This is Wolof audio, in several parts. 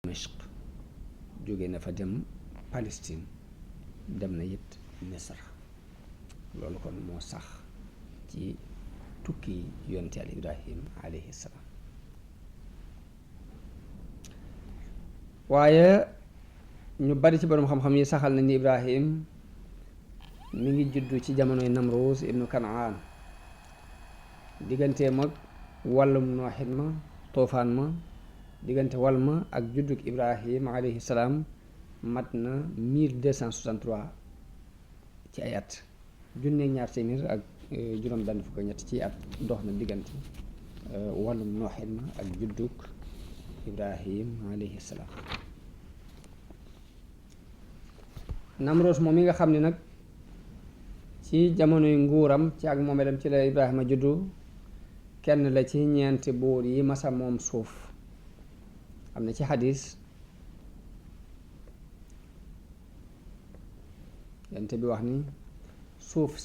Dimashq jóge na fa dem Palestine dem na it Misra loolu kon moo sax ci tukki yonent Yàlla Ibrahim alayhi salaam. waaye ñu bari ci borom xam-xam yi saxal nañ ni Ibrahim mi ngi juddu ci jamonoy Namruus ibnu Kanaan digganteem ak wàllum nooxin ma toofaan ma diggante wal ma ak juddug Ibrahim alayhi salaam mat na 1263 ci ay at junneeg ñaar téeméer ak juróom benn fukk ñett ci at dox na diggante wàllum nooxin ma ak juddug Ibrahim alayhi salaam. Namroos moom mi nga xam ne nag ci jamonoy nguuram ci ak moomeelam ci la Ibrahima juddu kenn la ci ñeenti buur yi masa moom suuf. am na ci xadis yonent bi wax ni suuf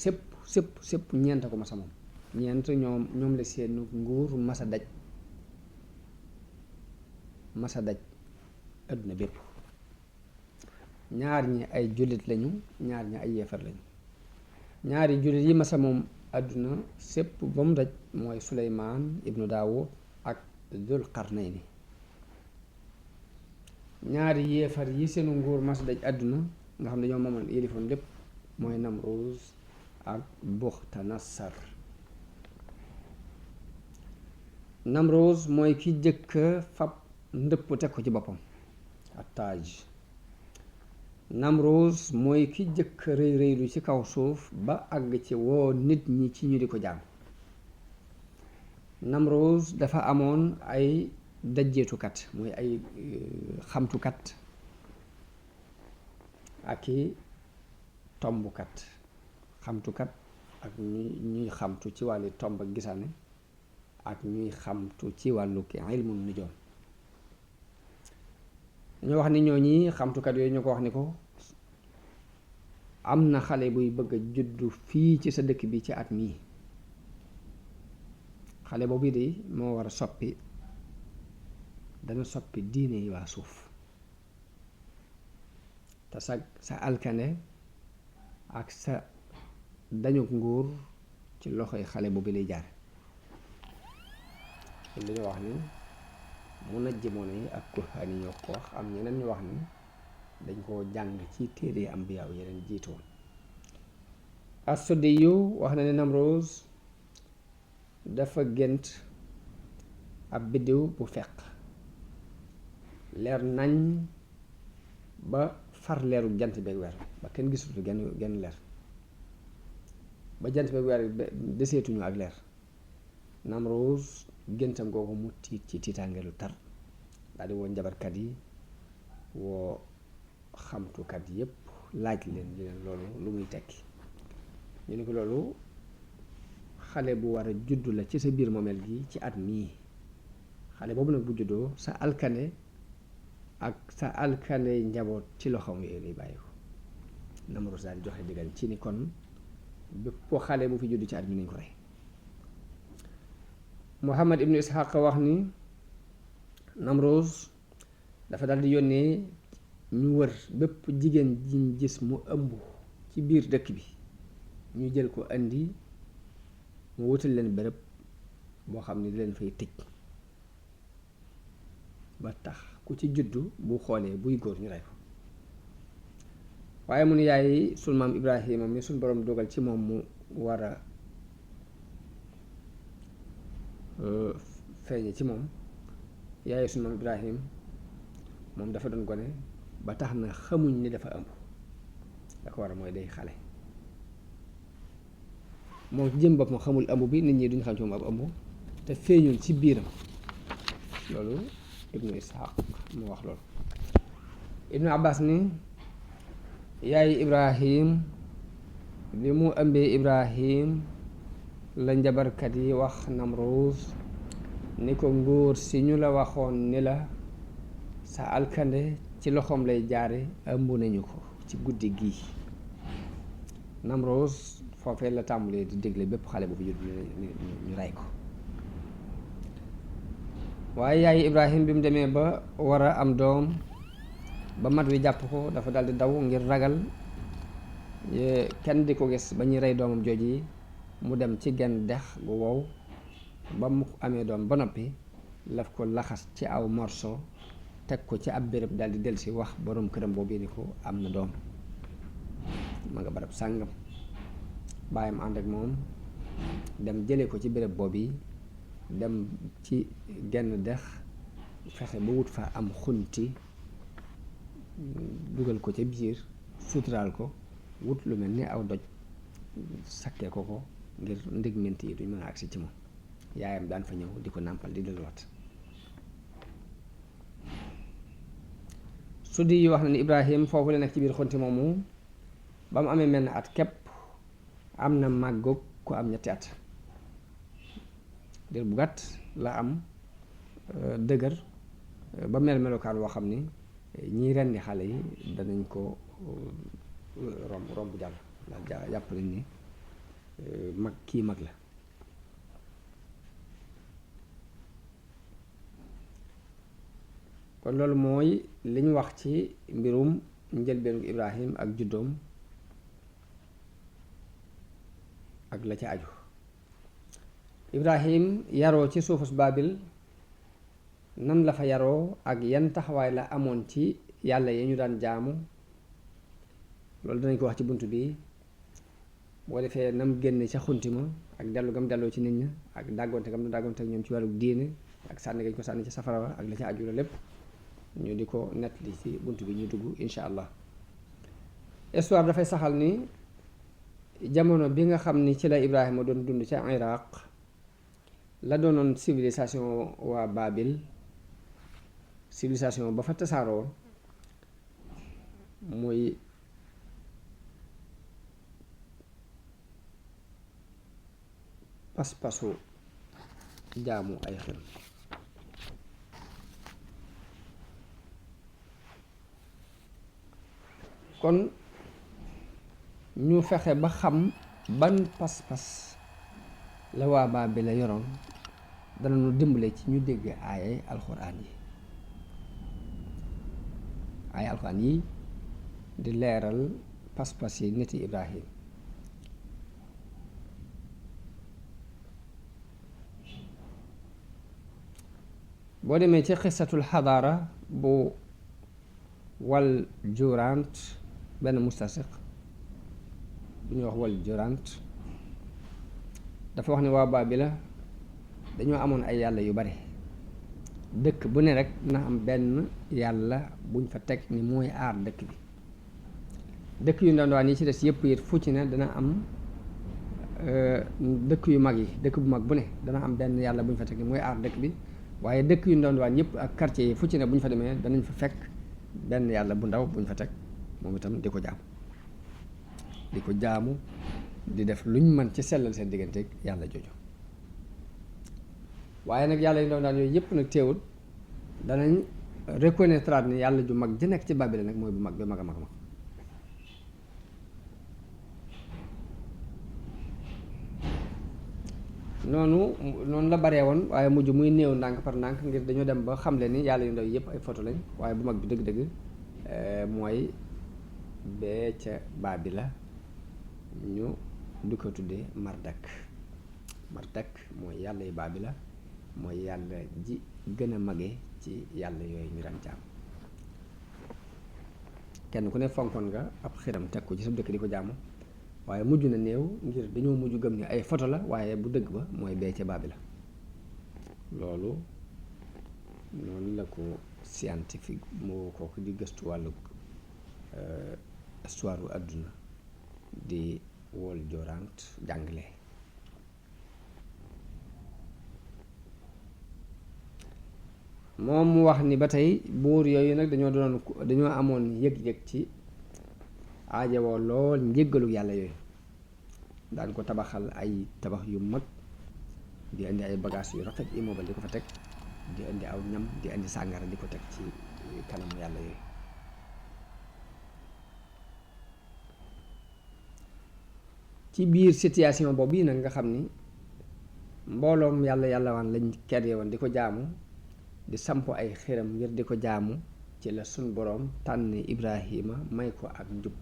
sépp ñeent ko masa moom ñeent ñoom la seen nguur masa daj adduna bépp. ñaar ñi ay jullit lañu ñaar ñi ay yéefar lañu. ñaari jullit yi masa moom adduna sépp ba mu daj mooy Suleymaan ibnu Daawud ak Dul Qarnayni. ñaari yéefar yi seenu nguur masa daj adduna nga xam ne ñoo moomoon yélifoon lépp mooy Namruus ak Buxtanassar. Namruus mooy ki jëkk fab ndëpp teg ko ci boppam ak taaj. Namruus mooy ki jëkk rëy rëylu ci kaw suuf ba àgg ci woo nit ñi ci ñu di ko jaam. Namruus dafa amoon ay dajjeetukat mooy ay xamtukat ak i tombkat. xamtukat ak ñuy xamtu ci wàllu tomb ak gisaane ak ñuy xamtu ci wàllu ilmu nujoom. ñoo wax ni ñooñi xamtukat yooyu ñoo ko wax ni ko am na xale buy bëgg a juddu fii ci sa dëkk bi ci at mii. xale boobu de moo war a dana soppi diine yi waa suuf te sa alkane ak sa dañu nguur ci loxoy xale boobu lay jaar. kon dañoo wax ni munajjimoon yi ak kuhaan yi ñoo ko wax. am ñeneen ñu wax ni dañ koo jàng ci téere ambiyaaw yeneen jiitoon. As-Suddi yu wax na ne Namruus dafa gént ab biddiw bu feq leer nañ ba far leeru jant beeg weer ba kenn gisatu genn leer ba jant beeg weer deseetuñu ak leer. Namruus géntam googu mu tiit ci tiitaangeelu tar daal di woo njabarkat yi woo xamtukat yépp laaj leen loolu lu muy tekki. ñu ne ko loolu xale bu war a juddu la ci sa biir moomeel gi ci at mii. xale boobu nag bu juddoo sa alkane ak sa alkane njaboot ci loxoom yooyu lay bàyyi ko. Namruus daal di joxe digal ci ni kon bépp xale bu fi juddu ci at mi nañ ko rey. Muhammad ibnu Ishaq wax ni Namruus dafa dal di yónnee ñu wër bépp jigéen jiñ gis mu ëmb ci biir dëkk bi ñu jël ko indi mu wutal leen bërëb boo xam ne di leen fay tëj ba tax ku ci juddu bu xoolee buy góor ñu rey ko. waaye mu ne yaay sunu maam Ibrahima mi sunu borom dogal ci moom mu war a feeñe ci moom yaay sunu maam Ibrahim moom dafa doon gone ba tax na xamuñ ni dafa ëmb. da ko war a mooy day xale moom jëm boppam xamul ëmb bi nit ñi duñ xam ci moom ab ëmb te feeñul ci biiram. loolu ibnu Ishaq mu wax loolu. ibnu Abbas ni yaay Ibrahim bi mu ëmbee Ibrahim la njabarkat yi wax Namruus ni ko nguur si ñu la waxoon ni la sa alkande ci loxoom lay jaare ëmb nañu ko ci guddi gii. Namruus foofee la tàmbalee di dégle bépp xale bu fi judd ñu rey ko. waaye yaay Ibrahim bi mu demee ba war a am doom ba mat wi jàpp ko dafa daldi daw ngir ragal kenn di ko gis ba ñuy rey doomam jooju yi. mu dem ci genn dex gu wow ba mu amee doom ba noppi laf ko laxas ci aw morso teg ko ci ab béréb daldi dellusi wax boroom këram boobu ni ko am na doom ma nga barab sàngam. baayam ànd ak moom dem jële ko ci béréb boobu dem ci genn dex fexe ba wut fa am xunti dugal ko ca biir suturaal ko wut lu mel ni aw doj sakkee ko ngir ndégment yi duñ mën a agsi ci moom. yaayam daan fa ñëw di ko nàmpal di delluwaat. su di wax na ni Ibrahim foofu la nekk ci biir xunti moomu ba mu amee menn at képp am na màggoog ku am ñetti at. diir bu gàtt la am dëgër ba mel melokaan woo xam ni ñiy rendi xale yi danañ ko romb jàll daal jàpp nañ ni mag kii mag la. kon loolu mooy li ñu wax ci mbirum njëlbeenu Ibrahim ak juddoom ak la ca aju. Ibrahim yaroo ci suufus Baabil nan la fa yaroo ak yan taxawaay la amoon ci yàlla yi ñu daan jaamu loolu danañ ko wax ci bunt bi. boo defee nam génne ca xunti ma ak dellu gam delloo ci nit ña ak dàggoonte gam na dàggoonte ak ñoom ci wàllu diine ak sànni gañ ko sànni ci safara wa ak la ca aju la lépp ñu di ko nettali ci bunt bi ñu dugg insha allah. histoire dafay saxal ni jamono bi nga xam ni ci la Ibrahima doon dund ca Iraq la doonoon civilisation waa Baabil civilisation ba fa tasaaroo muy pas-pasu jaamu ay xel. kon ñu fexe ba xam ban pas-pas la waa Baabil la yoroon dana nu dimbale ci ñu dégg aayay alxuraan yi. aayay alxuraan yi di leeral pas-pas yi niti Ibrahim. boo demee ci xisatul xadaara bu wal jurant benn mustasiq bu ñuy wax wal jurant dafa wax ne waa Baabila dañoo amoon ay yàlla yu bare. dëkk bu ne rek na am benn yàlla buñ fa teg ni mooy aar dëkk bi. dëkk yu ndandwaan yi ci des yëpp it fu ci ne dana am dëkk yu mag yi dëkk bu mag bu ne dana am benn yàlla buñ fa teg ni mooy aar dëkk bi. waaye dëkk yu ndondwaan yëpp ak quartier yi fu ci ne bu ñu fa demee danañ fa fekk benn yàlla bu ndaw bu ñu fa teg moom itam di ko jaamu di def luñ mën ci sellal seen digganteeg yàlla jooju. waaye nag yàlla yu ndondwaan yooyu yëpp nag teewul danañ reconnaître ni yàlla ju mag ji nekk ci Babel nag mooy bu mag bi mag a mag. noonu la baree woon waaye mujj muy néew ndànk par ndànk ngir dañoo dem ba xamle ni yàlla yu ndaw yëpp ay photo lañ waaye bu mag bi dëgg-dëgg mooy bee ca Baabila ñu du ko tuddee Mardak mooy yàlla yu Baabila mooy yàlla ji gën a mage ci yàlla yooyu ñu daan jaam. kenn ku ne fonkoon nga ab xiram teg ko ci sa dëkk di ko jaamu waaye mujj na néew ngir dañoo mujj gëm ni ay photo la waaye bu dëgg ba mooy bee ca Baabila. loolu noonu la ko scientifique moo kooku di gëstu wàllu histoire u àdduna di Wal Jurant jàngale. moom mu wax ni ba tey buur yooyu nag dañoo amoon yëg-yëg ci aajawoo lool njéggalu yàlla yooyu daan ko tabaxal ay tabax yu mag di indi ay bagages yu rafet immeuble di ko fa teg di indi aw ñam di indi sàngara di ko teg ci kanamu yàlla yooyu. ci biir situation boobu yi nag nga xam ni mbooloom yàlla waan lañ kerye woon di ko jaamu di samp ay xiram ngir di ko jaamu ci la sun boroom tànn Ibrahima may ko ak njub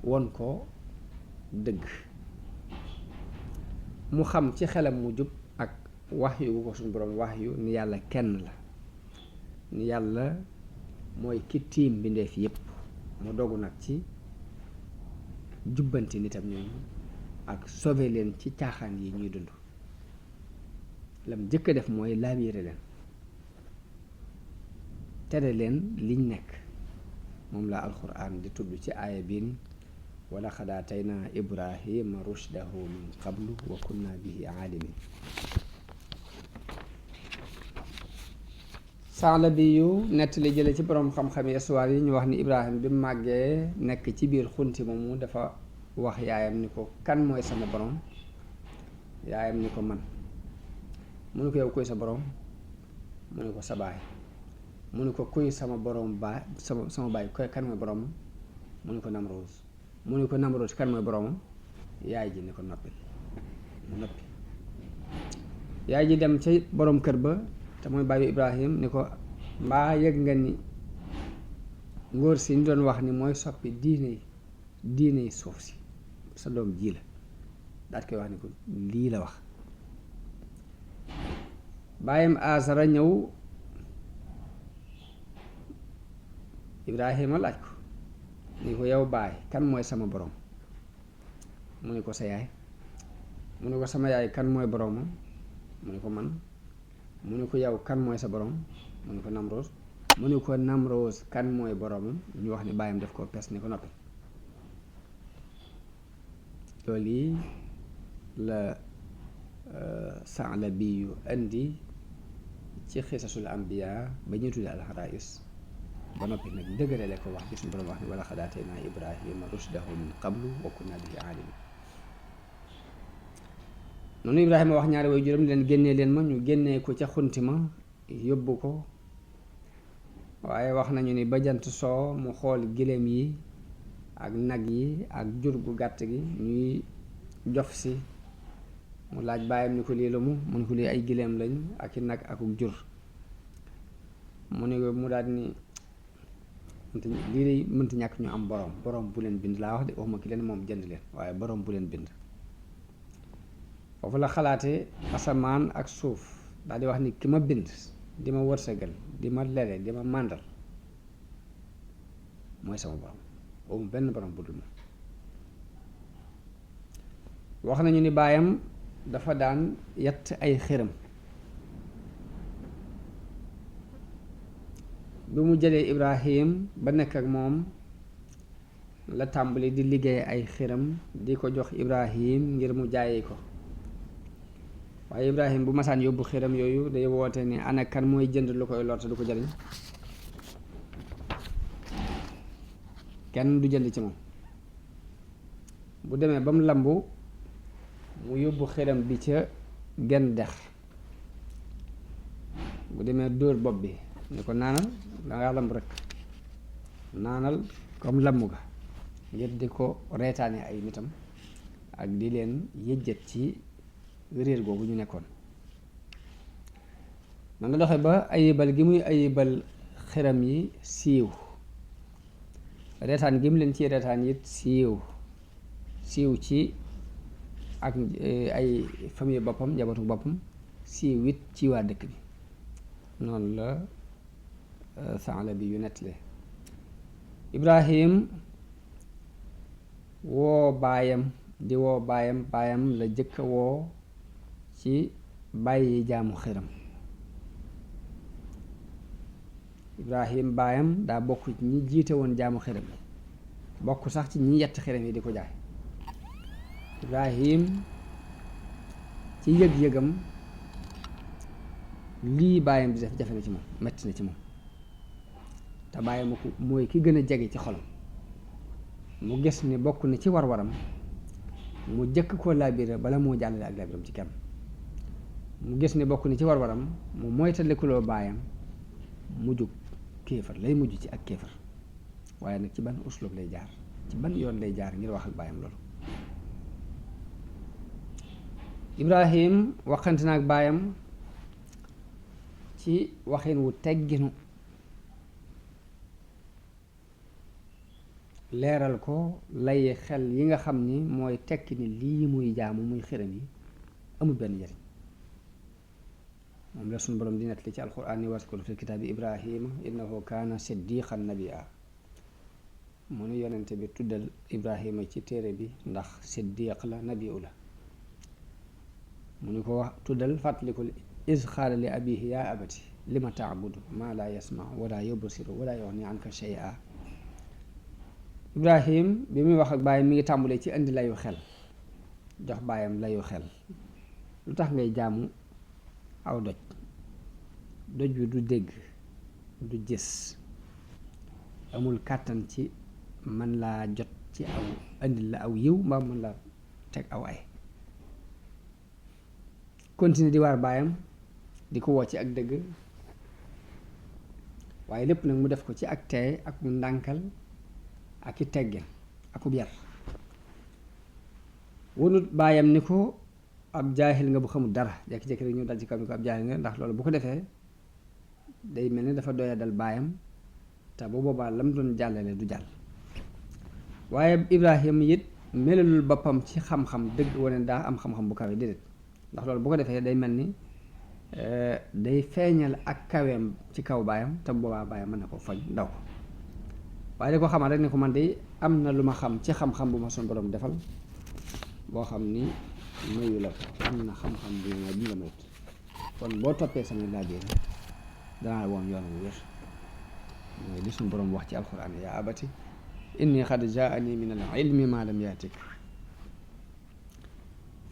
won ko dëgg mu xam ci xelam mu jub ak wax yu ko sun boroom wax yu ni yàlla kenn la, ni yàlla mooy ki tiim mbindeef yépp. mu dogu nag ci jubbanti nitam ñooñu ak sauver leen ci caaxaan yi ñuy dund. lam jëkk a def mooy laabiire leen, tere leen liñ nekk. moom la alxuraan di tudd ci aaya biin wa laqad aataynaa Ibrahima rushdahu min qablu wa kunna bihi aalimin. Saalabi yu nettali jële ci boroom xam-xami histoire yi ñu wax ni Ibrahima bi mu màggee nekk ci biir xunti moomu dafa wax yaayam ni ko kan mooy sama boroom. yaayam ni ko man. mu ni ko yow kuy sa boroom. mu ni ko sa baay. mu ni ko kuy sama boroom baay sama baay kan mooy boroomam. mu ni ko Namroos. mu ni ko Namroos kan mooy boroomam. yaay ji ni ko noppi mu noppi. yaay ji dem ca boroom kër ba te mooy baayu Ibrahim ni ko mbaa yëg nga ni ngóor si ñu doon wax ni mooy soppi diine suuf si sa doom ji la. daat koy wax ni ko lii la wax. baayam Azara ñëw Ibrahima laaj ko ni ko yow baay kan mooy sama borom. mu ni ko sa yaay. mu ni ko sama yaay kan mooy boromam. mu ni ko man. mu ni ko yow kan mooy sa borom. mu ni ko Namroos. mu ni ko Namroos kan mooy boromam. ñu wax ni baayam def ko pes ni ko noppi. loolu yi la Saalabi yu indi ci xisasul ambiya ba ñuy tudde alxaraïs ba noppi nag dëgërale ko wax ci suñu borom wax ni wa laqad aataynaa Ibrahima rushdahu min qablu wa kunna bihi aalimin. noonu Ibrahima wax ñaari way juróom leen génnee leen ma ñu génnee ko ca xunti ma yóbbu ko. waaye wax nañu ni ba jant soo mu xool giléem yi ak nag yi ak jur gu gàtt gi ñuy jof si mu laaj baayam ni ko lii la mu ni ko lii ay giléem lañ ak i nag akuk jur. mu ne mu daal ni lii de mënta ñàkk ñu am borom bu leen bind laa wax de waxuma ki leen moom jënd leen waaye borom bu leen bind. foofu la xalaate asamaan ak suuf daal di wax ni ki ma bind di ma wërsëgal di ma lele di ma màndal mooy sama borom boobu benn borom bu dul moom. wax nañu ni baayam dafa daan yett ay xërëm. bi mu jëlee Ibrahim ba nekk ak moom la tàmbali di liggéey ay xërëm di ko jox Ibrahim ngir mu jaayi ko. waaye Ibrahim bu masaan yóbbu xërëm yooyu day woote ni ana kan mooy jënd lu koy lor te du ko jariñ. kenn du jënd ci moom. bu demee ba mu lambu mu yóbbu xërëm bi ca genn dex. bu demee dóor bopp bi ni ko naanal dangaa lamb rek naanal comme lamb ga ngir di ko reetaane ay nitam ak di leen yëjjat ci réer googu ñu nekkoon. man la doxe ba ayibal gi muy ayibal xeram yi siiw reetaan gi mu leen ci reetaan it siiw ci ak ay famille boppam njabootu boppam siiw it ci waa dëkk bi. noonu la Saalabi yu nettale. Ibrahim woo baayam baayam la jëkka woo ci bàyyi jaamu xëram. Ibrahim baayam daa bokk ci ñi jiite woon jaamu xëram yi bokk sax ci ñi yett xëram yi di ko jaay. Ibrahim ci yëg-yëgam lii baayam di def jafe na ci moom metti na ci moom te baayam ko mooy ki gën a jege ci xolam. mu gis ni bokk na ci war-waram mu jëkk koo laabire bala moo jàllale ak laabiram ci kenn. mu gis ni bokk na ci war-waram mu moytandikuloo baayam mujjug kéefar lay mujj ci ak kéefar waaye nag ci ban uslub lay jaar ci ban yoon lay jaar ngir wax ak baayam loolu. Ibrahim waxante na ak baayam ci waxin wu tegginu leeral ko lay xel yi nga xam ni mooy tekki ni lii muy jaamu muy xiram yi amul benn njariñ moom la suñu borom di nettali ci alquran ni waskur fi kitaabi ibrahima innahu kaana siddiqan nabiyya mu ni yonente bi tuddal ibrahima ci téere bi ndax siddiq la nabiyu la mu ni ko wax tuddal fàttalikul iz xaala li abihi yaa abati lima taabudu maa laa yasma wala yubsiru wala yuxni anka shay'a ibrahim bi muy wax ak baayam mi ngi tàmbulee ci indi layu xel jox baayam layu xel lu tax ngay jaamu aw doj wi du dégg du gis amul kàttan ci mën laa jot ci aw indi la aw yiw mbaa mën laa teg aw ay continue di waar baayam di ko woo ci ak dëgg waaye lépp nag mu def ko ci ak teey ak mu ndànkal ak i teggin akub yar wonut baayam ni ko ab jaahil nga bu xamul dara jekki-jekki rek ñu dal ci kaw ni ko ab jaahil nga ndax loolu bu ko defee day mel ni dafa doya dal baayam te bu boobaa lam doon jàllale du jàll waaye Ibrahima it melalul boppam ci xam-xam dëgg wane daa am xam-xam bu kawe déedéet ndax loolu bu ko defee day mel ni day feeñal ak kaweem ci kaw baayam te bu boobaa baayam mën na ko faj ndaw ko waaye da ko xamal rek ne ko man de am na lu ma xam ci xam-xam bu ma son borom defal boo xam ni mayu la ko am na xam-xam bu ma bi la mayut kon boo toppee samay laajee danaa la woon yoon wu wér mooy li suñu borom wax ci alxuraan yaa abati inni xad jaani min al ilmi ma lam yaatik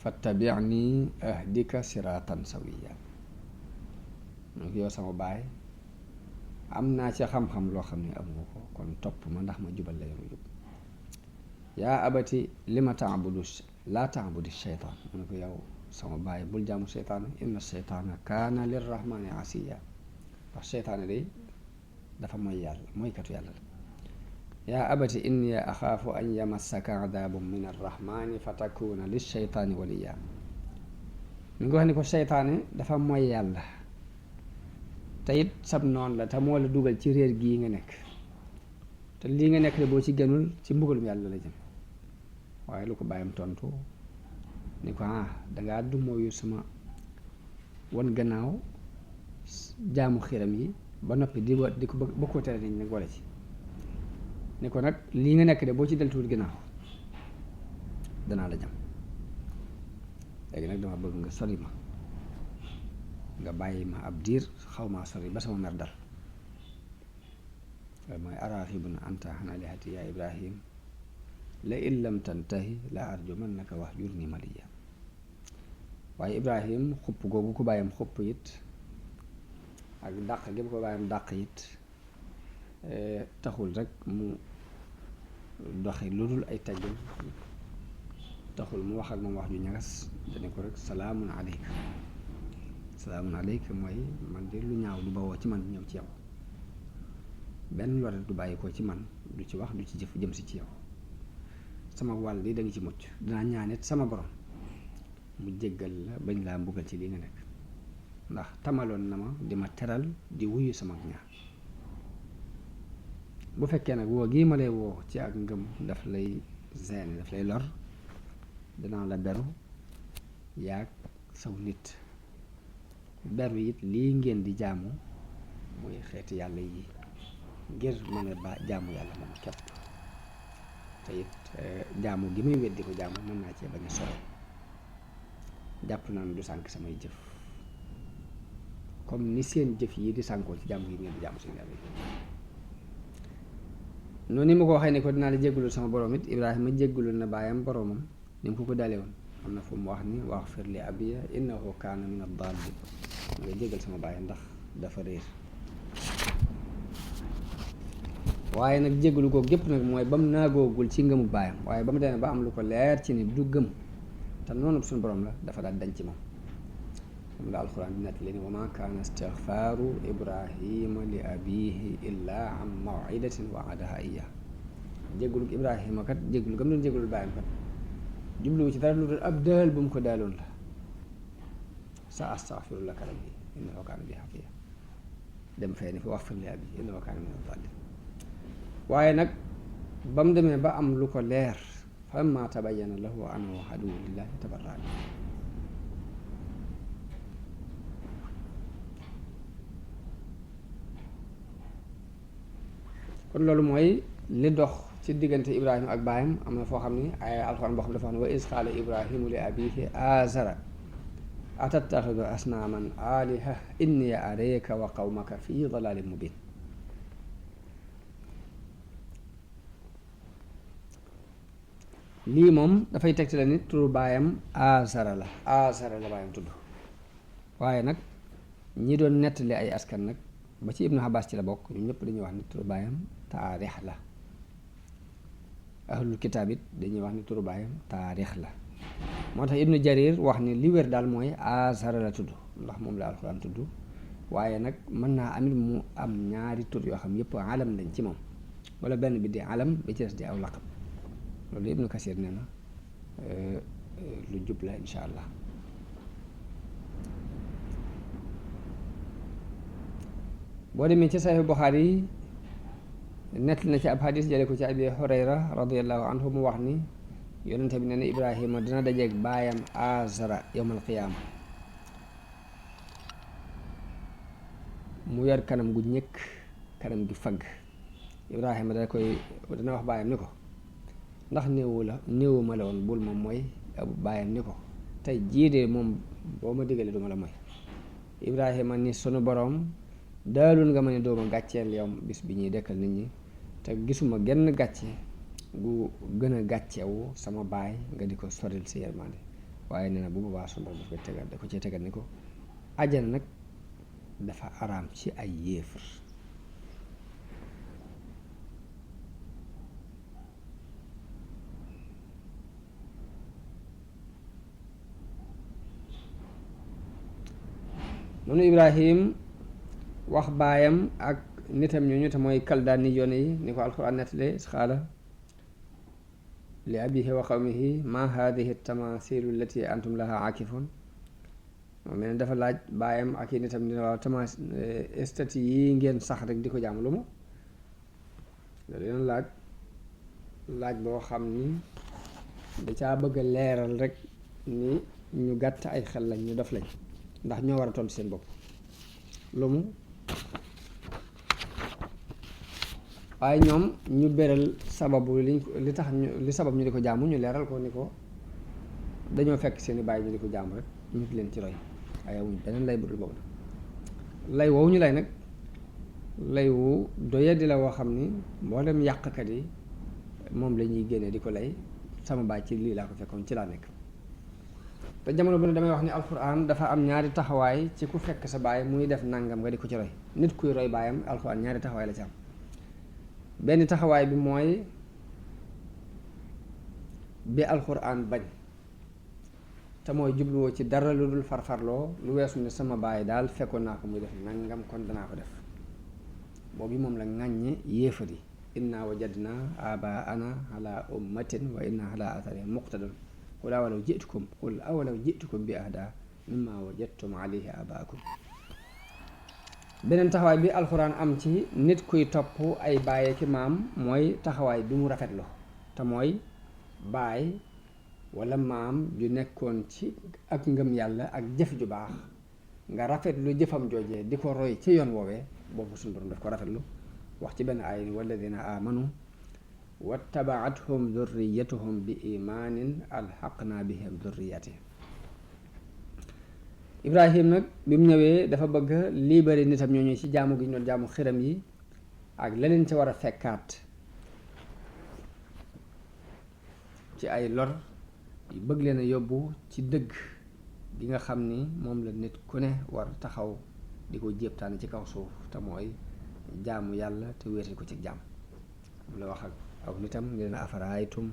fattabi'ni ahdika siratan sawiya mu yow sama baay am naa ci xam-xam loo xam ne amoo ko kon topp ma ndax ma jubal la yoonu jub yaa abati lima taabudu laa taabudi sheytaan mu ne ko yow sama baay bul jaamu sheytaana inna sheytaana kaana lirrahmani asiya ndax sheytaana day dafa mooy yàlla mooykatu yàlla la yaa abati inni axaafu an yamassaka adaabun min arrahmani fa takuna lisheytaani waliya mi ngi wax ni ko sheytaane dafa mooy yàlla te it sab noon la te moo la dugal ci réer gii nga nekk te lii nga nekk de boo ci gënul ci mbugalum yàlla la jëm waaye lu ko bàyyam tontu ni ko dangaa dumooyu sama wan gannaaw jaamu xiram yi ba noppi di ko bëgg ko tere nañ nag wala ci ni ko nag lii nga nekk de boo ci deltuwul gannaaw danaa la jëm léegi nag dama bëgg nga sori ma nga bàyyi ma ab diir xaw maa sori ba sama mer dal mooy araxibun anta an alihati ya ibrahim la in lam tantahi la arjumannaka wahjurni maliya waaye ibrahim xupp googu ko bàyyam xupp it ak dàq gi ko bàyyam dàq it taxul rek mu doxi lu dul ay teggin taxul mu wax ak moom wax ju ñagas dane ko rek salaamun aleyka salaamun aleyka mooy man de lu ñaaw du bawoo ci man du ñëw ci yow benn lore du bàyyi ko ci man du ci wax du ci jëf jëm si ci yow sama wàll li da nga ci mucc dinaa ñaanit sama borom mu jéggal la bañ laa mbugal ci li nga nekk ndax tamaloon na ma di ma teral di wuyu sama ñaan bu fekkee nag woo gii ma lay woo ci ak ngëm daf lay gêner daf lay lor dinaa la beru yaag saw nit beru it lii ngeen di jaamu muy xeeti yàlla yi ngir mën a ba jaamu yàlla moom képp te it jaamu gi muy weddi ko jaamu mën naa cee bañ a sore jàpp naa ne du sànk samay jëf comme ni seen jëf yi di sànkoo ci jaamu gi ngeen di jaamu seen yàlla yi noonu ni ma ko waxee ne ko dinaa la jéggalul sama borom it Ibrahima jéggalul na baayam boromam ni mu ko dalee woon am na fu mu wax ni waxfir li abiya innahu kaana min ad-daalliin nga jéggal sama baay ndax dafa réer waaye nag jéggalu ko gépp nag mooy ba mu naagoogul ci ngëmu baayam waaye ba mu demee ba am lu ko leer ci ni du gëm te noonu suñu borom la dafa daal dañ ci moom moom la alxuraan di nettali ni wa maa kaana istigfaaru ibrahima li abihi illaa an maw'idatin wa'adahaa iyyaahu jéggalu ibrahima kat jéggalu gam doon jéggalul baayam kat jubluwu ci dara lu dul ab daal bu mu ko daaloon la sa astaghfiru laka rabbi innahu kaana bi hafiyya dem fee ni fi wax fir li abi innahu kaana mina daalliin. waaye nag ba mu demee ba am lu ko leer falammaa tabayyana lahu annahu aduwwun lillaahi tabarra'a minhu. kon loolu mooy li dox ci diggante Ibrahima ak baayam. am na foo xam ni ay alxuraan boo xam dafa wax ne wa iz qaala Ibrahimu li abiihi aazara atattaxidu asnaaman aaliha inni arayka wa qawmaka fi dalaalin mubiin. lii moom dafay tegte la nit turu baayam aazara la baayam tudd. waaye nag ñi doon nettali ay askan nag ba ci Ibnu Abbas ci la bokk ñun ñëpp dañuy wax ni turu baayam taarix la. ahlul kitaab it dañuy wax ni turu baayam taarix la. moo tax Ibnu Jarir wax ni li wér daal mooy Azara la tudd ndax moom la alxuraan tudd. waaye nag mën naa amit mu am ñaari tur yoo xam yëpp alam lañ ci moom wala benn bi di alam bi ci des di aw laqab. loolu Ibnu Kasir nee na lu jub la insha allah. boo demee ci Sahih Buxaari yi nett na ci ab hadis jële ko ci Abi Hurayra radiyallahu anhu mu wax ni yonente bi nee na Ibrahima dina dajeeg baayam Azara yawmal qiyaama mu yor kanam gu ñëkk, kanam gi fagg. Ibrahima dana wax baayam ni ko ndax néewuma la woon bul ma mooy. baayam ni ko tey jii de moom boo ma digalee duma la mooy. Ibrahima ni sunu boroom daalul nga ma ne dooma gàcceel yow bis bi ñuy dekkal nit ñi te gisuma genn gàcce gu gën a gàccewu sama baay nga di ko soril si yërmande. waaye nee na bu boobaa sunu boroom da ko cee tegal ni ko ajana nag dafa araam ci ay yéefar. noonu Ibrahim wax baayam ak nitam ñooñu te mooy kaldaani yoon yi ni ko alxuraan nettale xaala li abihi wa qawmihi ma hadihi tamasilu allati antum laha aakifun. moom mel ne dafa laaj baayam ak i nitam dina waaw stati yi ngeen sax rek di ko jaamu lu mu loolu leen laaj boo xam ni da caa bëgg a leeral rek ni ñu gàtt ay xel lañ ñu def lañ ndax ñoo war a tontu seen bopp lu mu waaye ñoom ñu beral sababu li tax li sabab ñu di ko jaamu ñu leeral ko ni ko dañoo fekk seeni baay ñu di ko jaamu rek ñu leen ci roy waaye wuñ beneen lay budul boobu lay woowu ñu lay nag lay wu doyadi la woo xam ni mboolem yàqkat yi moom la ñuy génnee di ko lay sama baay ci lii laa ko fekkoon ci laa nekk. te jamono bu ne damay wax ni alxuraan dafa am ñaari taxawaay ci ku fekk sa baay muy def nangam nga di ko ci roy. nit kuy roy baayam alxuraan ñaari taxawaay la ci am. benn taxawaay bi mooy bi alxuraan bañ te mooy jubluwoo ci dara lu dul farfarloo lu weesu ne sama baay daal fekkoon naa ko muy def nangam kon danaa ko def. boobu moom la ŋàññe yéefar yi inna wajadna abaana ala ummatin wa inna ala atharihim muqtadun qul awalaw jitukum bi ahda mimma wajadtum alayhi abaakum. beneen taxawaay bi alxuraan am ci nit kuy topp ay baaye ki maam mooy taxawaay bi mu rafetlu te mooy baay wala maam ju nekkoon ci ak ngëm yàlla ak jëf ju baax nga rafetlu jëfam joojee di ko roy ci yoon woowee boobu suñu borom daf ko rafetlu wax ci benn aaya ni walladina amanu wattabaathum dhurriyatuhum bi imaanin alxaqna bihim dhurriyatihim. Ibrahim nag bi mu ñëwee dafa bëgg libéré nitam ñooñu ci jaamu gi ñu doon jaamu xiram yi ak leneen ci war a fekkaat ci ay lor yu bëgg leen a yóbbu ci dëgg gi nga xam ni moom la nit ku ne war taxaw di ko jéebtaane ci kaw suuf te mooy jaamu yàlla te wéetal ko ci jaam. mu la wax ak aw nitam ngi leen afaraaytum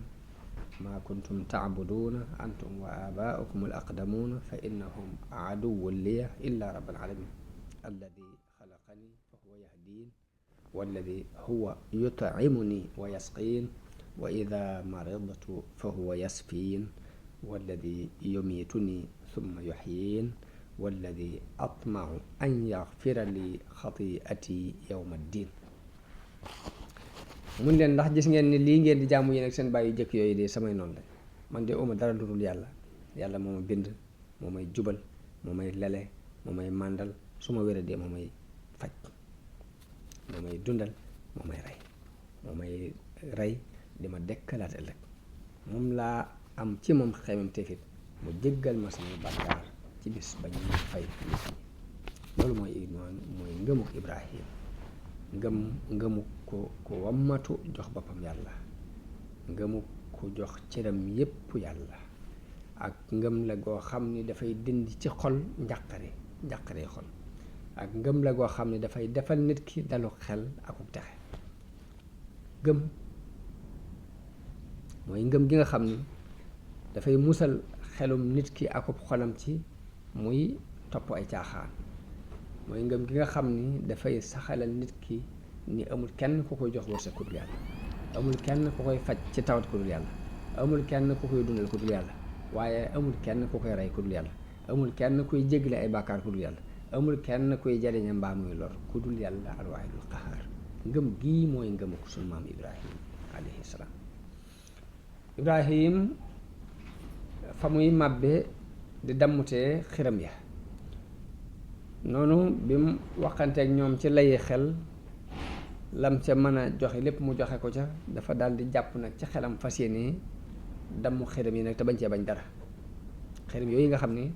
maa kuntum taabuduuna antum wa abaaukum al aqdamuuna fa innahum aduwwun liya illa rabbal alamin alladi xalaqani fa huwa yahdiin walladi huwa yut'imuni wa yasqiin wa ida maridtu fa huwa yasfiin walladi yumiituni thumma yuxyiin walladi atmau an yaxfira li xatiati yawma ddin. mun leen ndax gis ngeen ni lii ngeen di jaamu yéen ak seen bàyyi jëkk yooyu de samay noonu la. man de uma dara lu dul yàlla. yàlla moo ma bind, moo may jubal, moo may lele, moo may màndal, su ma wéradee moo may faj, moo may dundal, moo may rey di ma dekkalaat ëllëg. moom laa am ci moom xemam teefit mu jéggal ma sama bàkkaar ci bis ba ñuy fay nit ñi. loolu mooy ngëmuk Ibrahim. ngëmu ko wammatu jox boppam yàlla, ngëmu ko jox cëram yépp yàlla, ak ngëm la goo xam ni dafay dindi ci xol njàqare xol, ak ngëm la goo xam ni dafay defal nit ki dalu xel akuk texe. gëm mooy ngëm gi nga xam ni dafay musal xelum nit ki akub xolam ci muy topp ay caaxaan. mooy ngëm gi nga xam ni dafay saxalal nit ki ni amul kenn ku koy jox wërsëg ku dul yàlla, amul kenn ku koy faj ci tawat ku dul yàlla, amul kenn ku koy dundal ku dul yàlla, waaye amul kenn ku koy rey ku dul yàlla, amul kenn kuy jéggale ay bàkkaar ku dul yàlla, amul kenn kuy jariña mbaa muy lor ku dul yàlla alwaahidul qahaar. ngëm gii mooy ngëmu ko sunu maam Ibrahim alayhi salaam. Ibrahim fa muy màbbe di dammutee xiram ya noonu bi mu waxanteeg ñoom ci layi xel lam ca mën a joxe lépp mu joxe ko ca, dafa daal di jàpp nag ci xelam fas yéene damm xiram yi nag te bañ cee bañ dara. xiram yooyu nga xam ni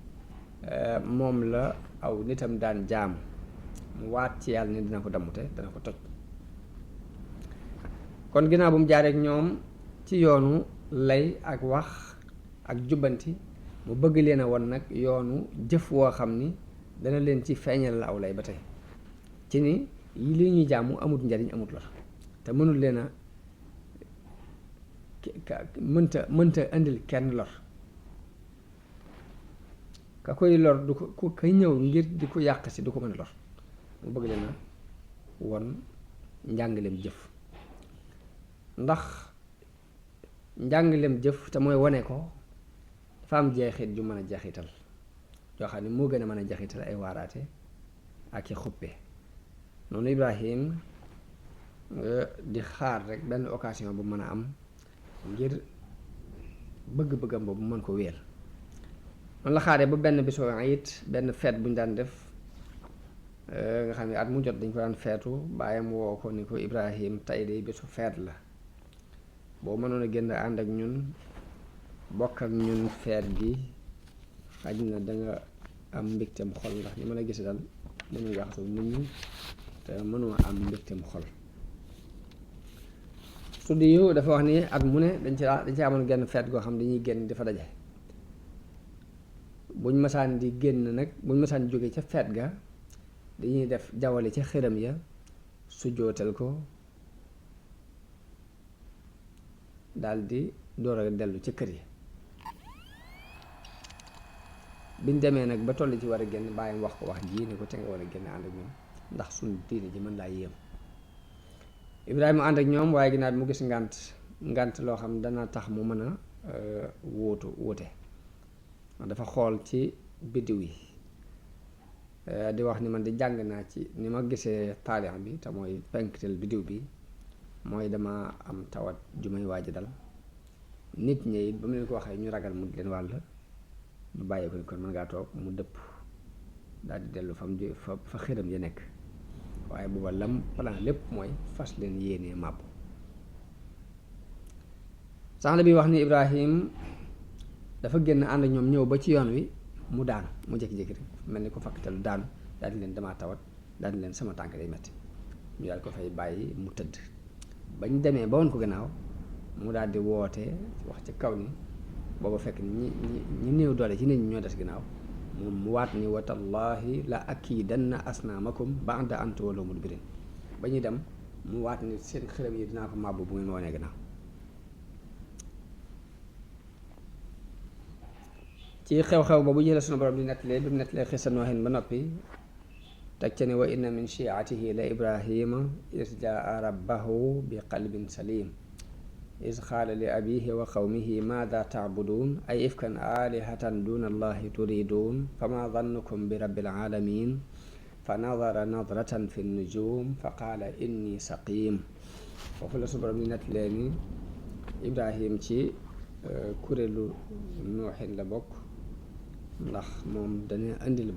moom la aw nitam daan jaamu, mu waat ci yàlla ni dina ko dammute dana ko toj. kon ginnaaw bu mu jaareek ñoom ci yoonu lay ak wax ak jubbanti, mu bëgg leen a won nag yoonu jëf woo xam ni dana leen ci feeñal la aw lay ba tey ci ni li ñuy jaamu amut njariñ amut lor, te mënul leen a mënta indil kenn lor. ka koy lor du ko kay ñëw ngir di ko yàq si du ko mën a lor. mu bëgg leen a won njàngaleem jëf, ndax njàngaleem jëf te mooy wane ko dafa am jeexit ju mën a jeexital yoo xam ne moo gën a mën a jeexital ay waaraate ak i xuppe. noonu Ibrahim di xaar rek benn occasion bu mën a am ngir bëgg-bëggam boobu mën ko wéel. noonu la xaaree ba benn bisu it benn feet bu ñu daan def nga xam ne at mu jot dañ ko daan feetu, baayam woo ko ni ko Ibrahim tey de bisu feet la, boo mënoon a génn ànd ak ñun bokk ak ñun feet gi xaj na danga am mbégteem xol, ndax ni ma la gise daal mënu yaxasu nit ñi te mënoo am mbégteem xol. tuddi yu dafa wax ni at mu ne dañ ci amoon genn feet goo xam dañuy génn dafa daje. buñ masaan di génn nag buñ masaan jóge ca feet ga dañuy def jawale ca xiram ya sujjootal ko daldi door a dellu ca kër yi. biñ demee nag ba toll ci war a génn bàyyam wax ko wax jii ne ko te nga war a génn ànd ak ñoom ndax suñu diine ji mën laa yéem. Ibrahima ànd ak ñoom waaye ginnaaw mu gis ngànt loo xam dana tax mu mën a wuute. dafa xool ci biddiw yi di wax ni man di jàng naa ci ni ma gisee taalix bi te mooy penktel biddiw bi mooy dama am tawat ju may waaj dal. nit ñi it ba mu leen ko waxee ñu ragal mu di leen wàll ñu bàyyi ko ni kon mën ngaa toog mu dëpp daal di dellu fa xiram ya nekk, waaye booba lam plan lépp mooy fas leen yéenee màbb. sax la bi wax ni Ibrahim dafa génn ànd ak ñoom ñëw ba ci yoon wi mu daanu, mu jékki-jékki rek mel ni ko fakkatalu daanu daal di leen damaa tawat, daal di leen sama tànk day metti, ñu daal ko fay bàyyi mu tëdd. bañ demee ba woon ko gannaaw mu daal di woote wax ci kaw ni booba fekk ñi néew doole ci nit ñi ñoo des gannaaw moom mu waat ni watallaahi la akiidanna asnaamakum ba'da an tuwallu mudbirin. ba ñuy dem mu waat ni seen xërëm yi dinaa ko màbb bu ngeen ma wanee gannaaw. ci xew-xew boobu jële sunu borom di nettalee bi mu nettalee xisa Noohin ba noppi teg ca ne wa inna min shi'atihi la Ibrahima iz jaa rabbahu bi qalbin salim. is qaala li abihi wa qawmihi maada tacbuduun ay ifkan aalihatan duna allahi turiduun fama dannukum bi rabbil alamin fa nadara nadratan fi nujum fa qaala inni saqim. foofu la su borom yi nett leeni Ibrahim ci kuréelu nooxin la bokk, ndax moom dana indil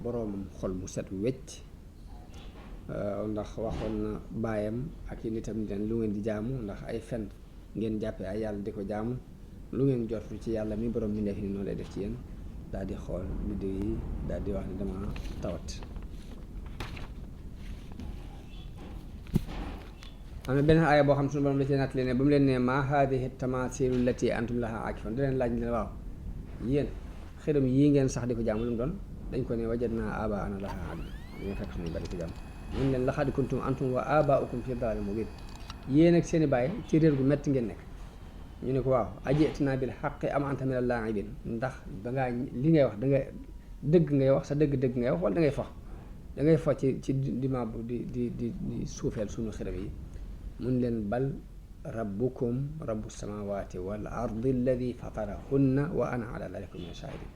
boroomam xol mu set wecc, ndax waxoon na baayam ak yi nitam ni leen lu ngeen di jaamu ndax ay fen ngeen jàppee ay yàlla di ko jaamu, lu ngeen jortu ci yàlla mi borom mi nekk ni noonu lay def ci yéen. daal di xool biddiw yi daal di wax ne dama tawat. am na beneen aaya boo xam suñu borom da ci natt leen ne ba mu leen ne ma haadihi tamaasilu lati antum laha aakifun da leen laaj ne waaw yéen xërëm yii ngeen sax di ko jaamu lu mu doon, dañ ko ne wajadnaa aabaa'anaa laha aabidiin, ñu fekk suñu bari ko jaamu. mun leen laqad kuntum antum wa aabaa'ukum fi dalaalin mubiin, yéen ak seeni baay ci réer gu metti ngeen nekk. ñu ne ko waaw aji'tanaa bil haqqi am anta mina laa'ibiin, ndax dangaa li ngay wax danga dëgg ngay wax, sa dëgg ngay wax wala dangay fo ci dimaabu di suufeel suñu xërëm yi. mun leen bal rabbukum rabbu samawati wal ardi alladi fatarahunna wa ana ala dalika min ashahidin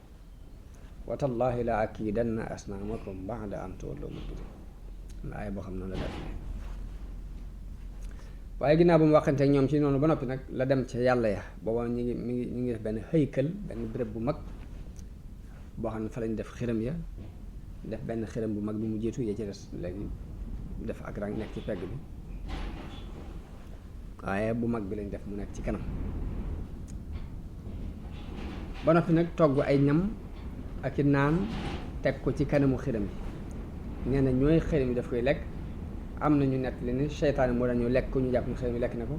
wa tallahi la akidanna asnamakum ba'da an tuwallu mudbirin. aaya boo xam noonu la def. waaye ginnaaw bu mu waxante ak ñoom ci noonu ba noppi nag la dem ca yàlla ya. booba ñu ngi def benn xëykal, benn béréb bu mag boo xam ne fa lañ def xiram ya, def benn xiram bu mag bi mu jiitu ya ci des léegi def ak rang nekk ci pegg bi, waaye bu mag bi lañ def mu nekk ci kanam. ba noppi nag togg ay ñam ak i naan teg ko ci kanamu xiram yi. nee na ñooy xiram yi daf koy lekk. am na ñu nett li ne seytaane moo dañoo lekk ko, ñu jàpp ne xiram yi lekk na ko.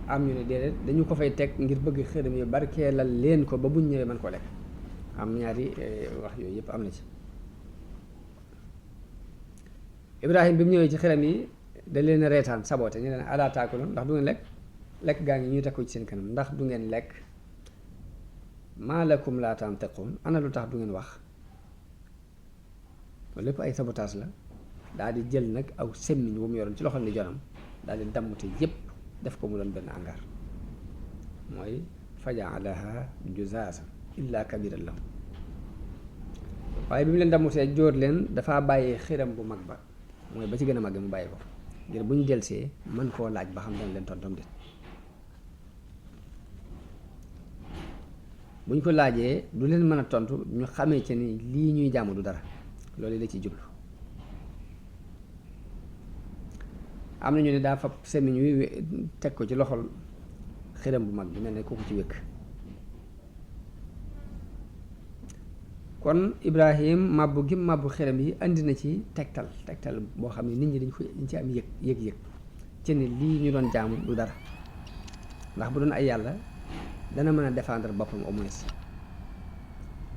am ñu ne déedéet dañu ko fay teg ngir bëgg xiram yi barkeelal leen ko ba buñ ñëwee mën koo lekk. am ñaari wax yooyu yëpp am na ci. Ibrahim bi mu ñëwee ci xiram yi da leen a reetaan saboote ñu leen alaa taakuluun, ndax du ngeen lekk gaa ngi ñuy teg ko ci seen kanam, ndax du ngeen lekk. maa lakum laa tantiquun, ana lu tax du ngeen wax. loolu lépp ay sabotage la. daal di jël nag aw semmiñ bu mu yoroon ci loxo ni jonam daal di dammute yépp def ko mu doon benn angaar, mooy fajaalaha juzaasan illa kabiran lahum. waaye bi mu leen dammutee jóor leen dafa bàyyi xiram bu mag ba, mooy ba ci gën a mag mu bàyyi ko ngir bu ñu delsee mën koo laaj ba xam dana leen tontom déet. bu ñu ko laajee du leen mën a tontu, ñu xamee ci ni lii ñuy jaamu du dara. loolu la ci jublu. am na ñu ne daa fab semiñ wi teg ko ci loxol xiram bu mag bi mel ne kooku ci wékk. kon Ibrahim màbbu gi màbbu xiram yi andi na ci tegtal boo xam ne nit ñi dañ ci am yëg-yëg ci ne lii ñu doon jaamu du dara, ndax bu doon ay yàlla dana mën a défendre boppam au moins.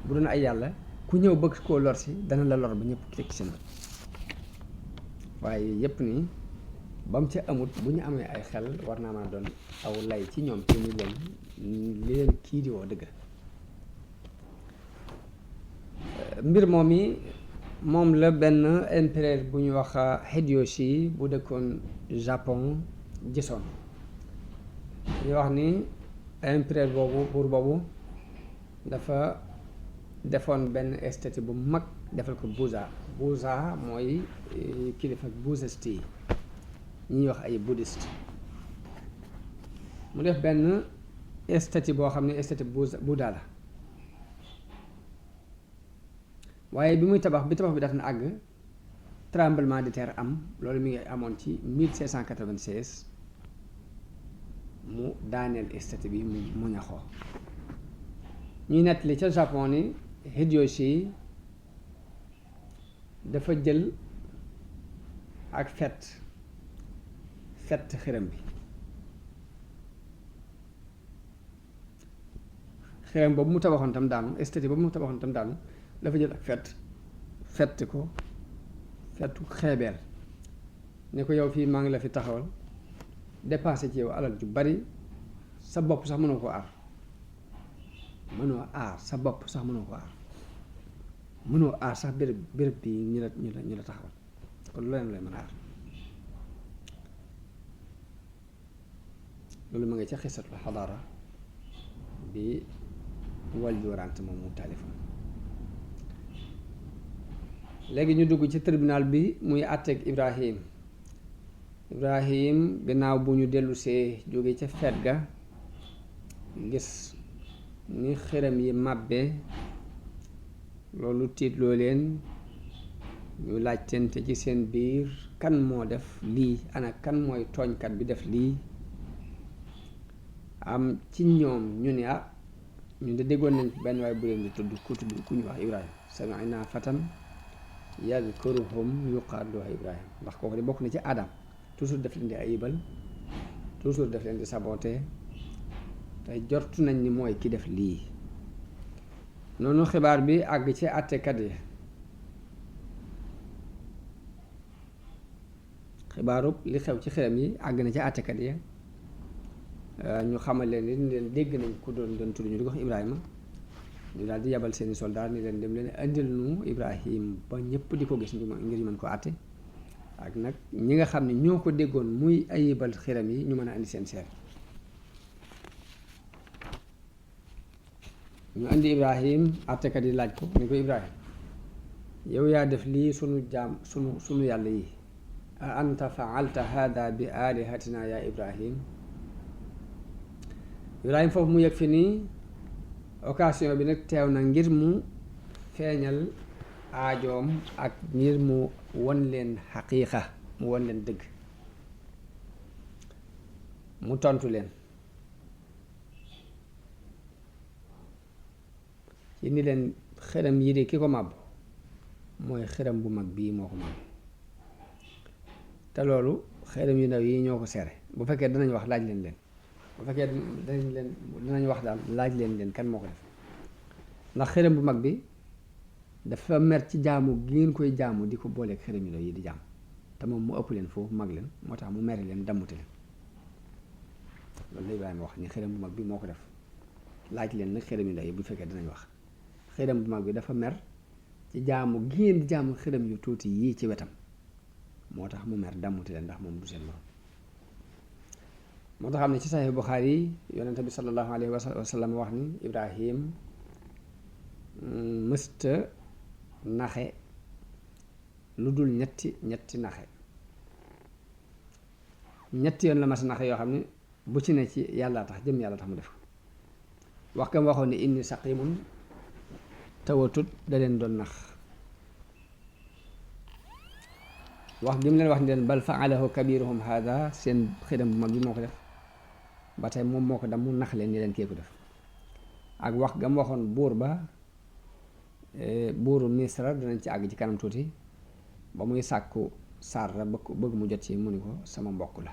bu doon ay yàlla ku ñëw bëgg koo lor si dana la lor ba ñëpp teg seen bët. waaye yépp nii ba mu ca amut, bu ñu amee ay xel war naa mën a doon aw lay ci ñoom ci ni leen li leen kii di woo dëgg. mbir moom la benn empereur bu ñu wax Hideyoshi bu dëkkoon Japon gisoon. ñu wax ni empereur boobu buur boobu dafa defoon benn statue bu mag defal ko Buddha mooy kilifa bouddhiste yi ñuy wax ay bouddhiste. mu def benn statue boo xam ne statue Buddha la, waaye bi muy tabax bi daf na àgg tremblement de terre am. loolu mi ngi amoon ci 1596 mu daaneel statue bi mu ñaxoo. ñuy nettali ca Japon ni Hideyoshi dafa jël ak fett xiram bi. xiram boobu mu tabaxoon tam daanu, statue boobu mu tabaxoon tam daanu, dafa jël ak fett ko fettu xeebeel ne ko yow fii maa ngi la fi taxawal dépensé ci yow alal ju bari, sa bopp sax mënoo ko aar. sa bopp sax mënoo aar sax béréb bi ñu la taxawal, kon lu leen lay mën a aar. loolu ma nga ca xisatul xadaara bi wal joorant moom mu taalifam. léegi ñu dugg ci tribunal bi muy àtteeg Ibrahim gannaaw bu ñu dellusee jóge ca feet ga gis ni xërëm yi màbbe loolu tiitloo leen ñu laajtente ci seen biir kan moo def lii, ana kan mooy tooñkat bi def lii. am ci ñoom ñu ne ñu de déggoon nañ benn waaye bu leen di tudd ku ñu wax Ibrahim, sami'na fatan yadhkuruhum yuqaalu lahu Ibrahim, ndax kooku de bokk na ci aadam toujours daf leen di ayibal, toujours daf leen di saboté, te jortu nañ ni mooy ki def lii. noonu xibaar bi àgg ci àttekat yi, xibaaru li xew ci xërëm yi àgg na ci àttekat yi, ñu xamal leen ni leen dégg nañ ku doon tudd ñu di ko wax Ibrahima. ñu daal di yabal seeni soldaar ni leen dem leen indil nu Ibrahim ba ñëpp di ko gis ngir ñu mën ko àtte, ak nag ñi nga xam ne ñoo ko déggoon muy ayibal xiram yi ñu mën a indi seen seer. ñu indi Ibrahim, àttekat yi laaj ko ni ko Ibrahim, yow yaa def lii sunu yàlla yi, a anta faalta hada bi alihatina ya Ibrahim. Ibrahim foofu mu yëg fi nii occasion bi nag teew na ngir mu feeñal aajoom ak ngir mu won leen xaqiiqa, mu won leen dëgg. mu tontu leen ci ni leen xërëm yi de ki ko màbb mooy xërëm bu mag bii moo ko màbb, te loolu xërëm yu ndaw yi ñoo ko sere. bu fekkee danañ wax laaj leen bu fekkee danañ wax daal laaj leen kan moo ko def, ndax xërëm bu mag bi dafa mer ci jaamu gi ngeen koy jaamu di ko booleeg xërëm yu ndaw yi di jaam, te moom mu ëpp leen foofu mag leen, moo tax mu mere leen dammute leen. loolu la Ibrahima wax ni xërëm bu mag bi moo ko def. laaj leen nag xërëm yu ndaw yi bu fekkee danañ wax. xërëm bu mag bi dafa mer ci jaamu gi ngeen di jaamu xërëm yu tuuti yii ci wetam, moo tax mu mer dammute leen ndax moom du seen morom. moo tax am ne ci Sahih Bukhari yi yonente bi sallallahu alayhi wa sallam wax ni Ibrahim mësta naxe lu dul ñetti naxe. ñetti yoon la mas naxe yoo xam ne bu ci ne ci yàlla tax, jëm yàlla tax mu def ko. wax kam waxoon ne inni saqimun tawatut da leen doon nax. wax gi mu leen wax ni leen bal faalahu kabiruhum hada, seen xëdam bu mag bi moo ko def, ba tey moom moo ko dam mu nax leen ni leen kee ko def. ak wax gam waxoon buur ba, buuru Misra, dinañ ci àgg ci kanam tuuti, ba muy sàkku Saara bëgg mu jot ci mu ni ko sama mbokk la.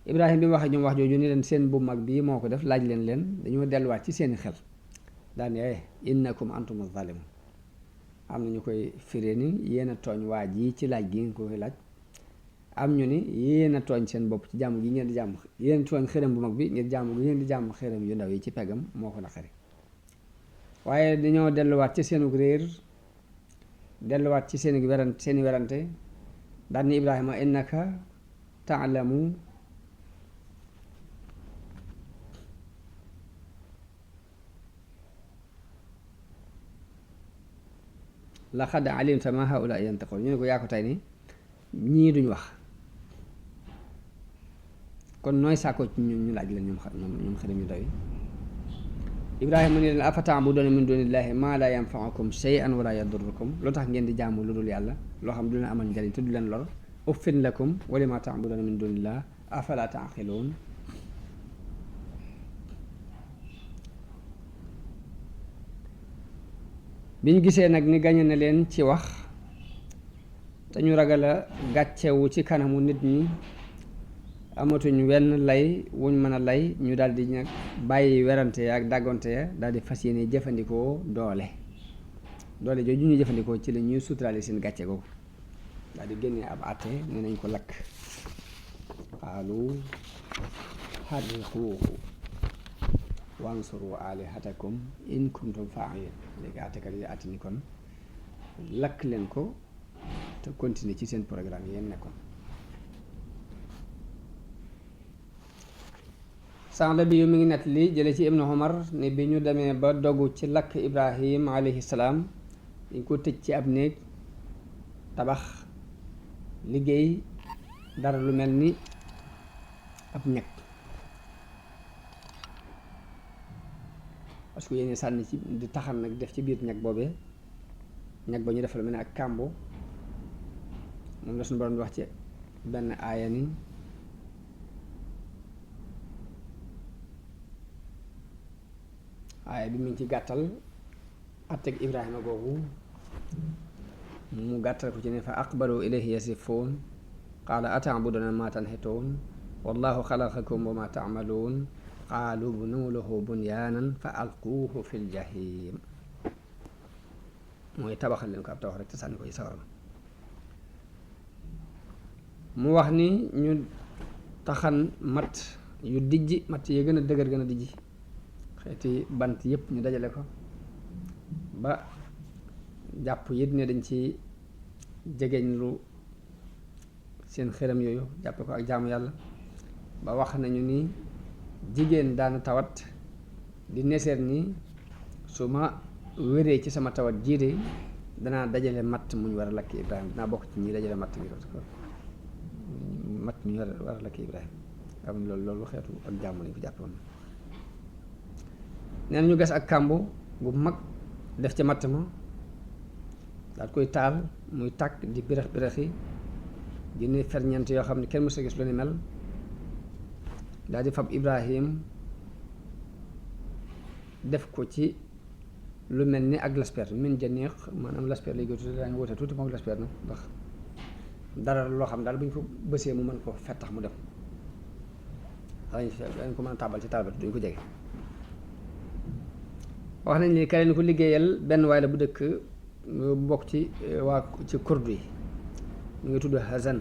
Ibrahim bi mu waxee ñoom wax jooju ni leen seen bu mag bii moo ko def, laaj leen dañoo delluwaat ci seeni xel daan ne innakum antum zalimun. am na ñu koy firee ni yéen a tooñ waa ji ci laaj gi ngeen ko koy laaj, am ñu ni yéen a tooñ seen bopp ci jàmm gi ngeen di jàmm, yéen tooñ xërëm bu mag bi ngeen jàmm gi ngeen di jàmm xërëm yu ndaw yi ci peggam moo ko naqari. waaye dañoo delluwaat ci seenu réer, delluwaat ci seeni werante daan ni Ibrahima innaka taalamu laqad alimta ma haula yantiqun. ñu ne ko yaa ko tey ni ñii duñ wax, kon nooy sàkkoo ci ñu laaj leen ñoom xërëm yu ndaw yi. Ibrahima ni leen afa ta'buduna min dunillahi ma la yanfa'ukum shay'an wala yadurrukum. loo tax ngeen di jaamu lu dul yàlla loo xam du leen amal njariñ te du leen lor. uffin lakum wa lima ta'buduna min dunillah afala ta'qilun. bi ñu gisee nag ni gañe na leen ci wax te ñu ragal a gàccewu ci kanamu nit ñi, amatuñ wenn lay wuñ mën a lay, ñu daal di nag bàyyi werante ya ak dàggonte ya, daal di fas yéene jëfandikoo doole jooju ñu jëfandikoo ci la ñuy suturaale seen gàcce googu. daal di génnee ab àtte ne nañ ko lakk. qaalu harriquuhu wansuru alihatakum in kuntum fa'ilin. léegi àttekat yi àtte ni kon lakk leen ko te continuer ci seen programme yéen nekkoon. Saxla bi yu mi ngi nett li jële ci Ibnu Umar ne bi ñu demee ba dogu ci lakk Ibrahim alayhi salaam dañ ko tëj ci ab néeg tabax liggéey dara lu mel ni ab ñag parce que yéene sànni ci di taxan nag def ci biir ñag boobee ñag ba ñu def lu mel ni ak kàmbu moom la suñu borom di wax ci benn aaya ni aaya bi mu ngi ci gàttal atteg Ibrahima googu mu gàttal ko ci ne fa aqbalu ilayhi yasifuun qaala ata'buduna ma tanhituun wallahu xalaqakum wa ma ta'maluun qaalu bunuu lahu bunyaanan fa alquuhu fil jahim mooy tabaxal leen ko ab tabax rek te sànni ko ci sawara mu wax ni ñu taxan matt yu dijji matt yi gën a dëgër gën a dijji xeeti bant yépp ñu dajale ko ba jàpp yit ne dañ ci jegeñ lu seen xëram yooyu jàppe ko ak jaamu yàlla ba wax nañu ni jigéen daana tawat di neseer ni su ma wéree ci sama tawat jiite danaa dajale matt mu ñu war a lakk Ibrahima dinaa bokk ci ñi dajale matt mi ñu war a lakk Ibrahima am loolu xeetu ak jaamu lañ ko jàppe woon neen ñu gas ak kàmbu gu mag def ci matt ma daal koy taal muy tàkk di birax biraxi génne ferñeent yoo xam ne kenn mësu gis lu ni mel daal di fab Ibrahim def ko ci lu mel ni ak lasper min janiq maanaam lasper lay tuuti daañu woote tuuti moom lasper nag ndax dara loo xam daal bu ñu ko bësee mu mën ko fettax mu dem dañ ko mën a tàbbal ci tàbbal duñ ko jege wax nañ ni ka leen ko liggéeyal benn waay la bu dëkk bokk ci waa ci kurdu yi mu ngi tudd Hazan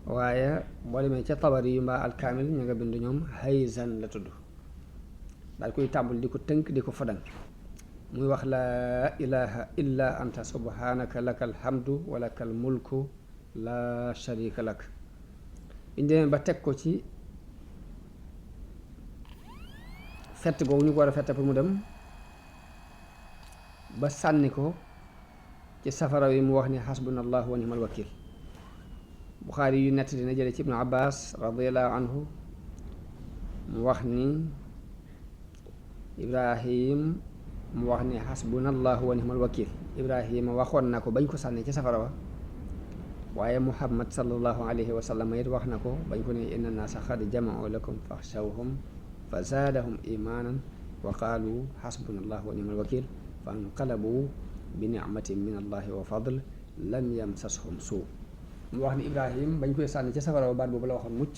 waaye boo demee ca Tabari yu mbaa alkaamil ñu nga bind ñoom Hayzan la tudd daal koy tàmbul di ko tënk di ko fodan muy wax laa ilaha illa anta subhanaka laka alhamdu wa laka almulku la sharika lak biñ demee ba teg ko ci fett googu ñu ko war a fette pour mu dem ba sànni ko ci safara wi mu wax ni xasbunallahu wa ni'mal wakil Buxaari yu nett dina jële ci Ibnu Abbas radiallahu anhu mu wax ni Ibrahim mu wax ni xasbunallahu wa ni'mal wakil Ibrahima waxoon na ko bañ ko sànni ci safara wa waaye Muhammad sallallahu alayhi wa sallam it wax na ko bañ ko ne inna naasa qad jama'u lakum faxshawhum fa zaadahum imaanan wa qaalu xasbunallahu wa ni'mal wakil fa anqalabu bi nicmatin min allahi wa fadl lam yamsashum suu mu wax ni Ibrahim bañ koy sànni ca safara baat boobu la waxoon mucc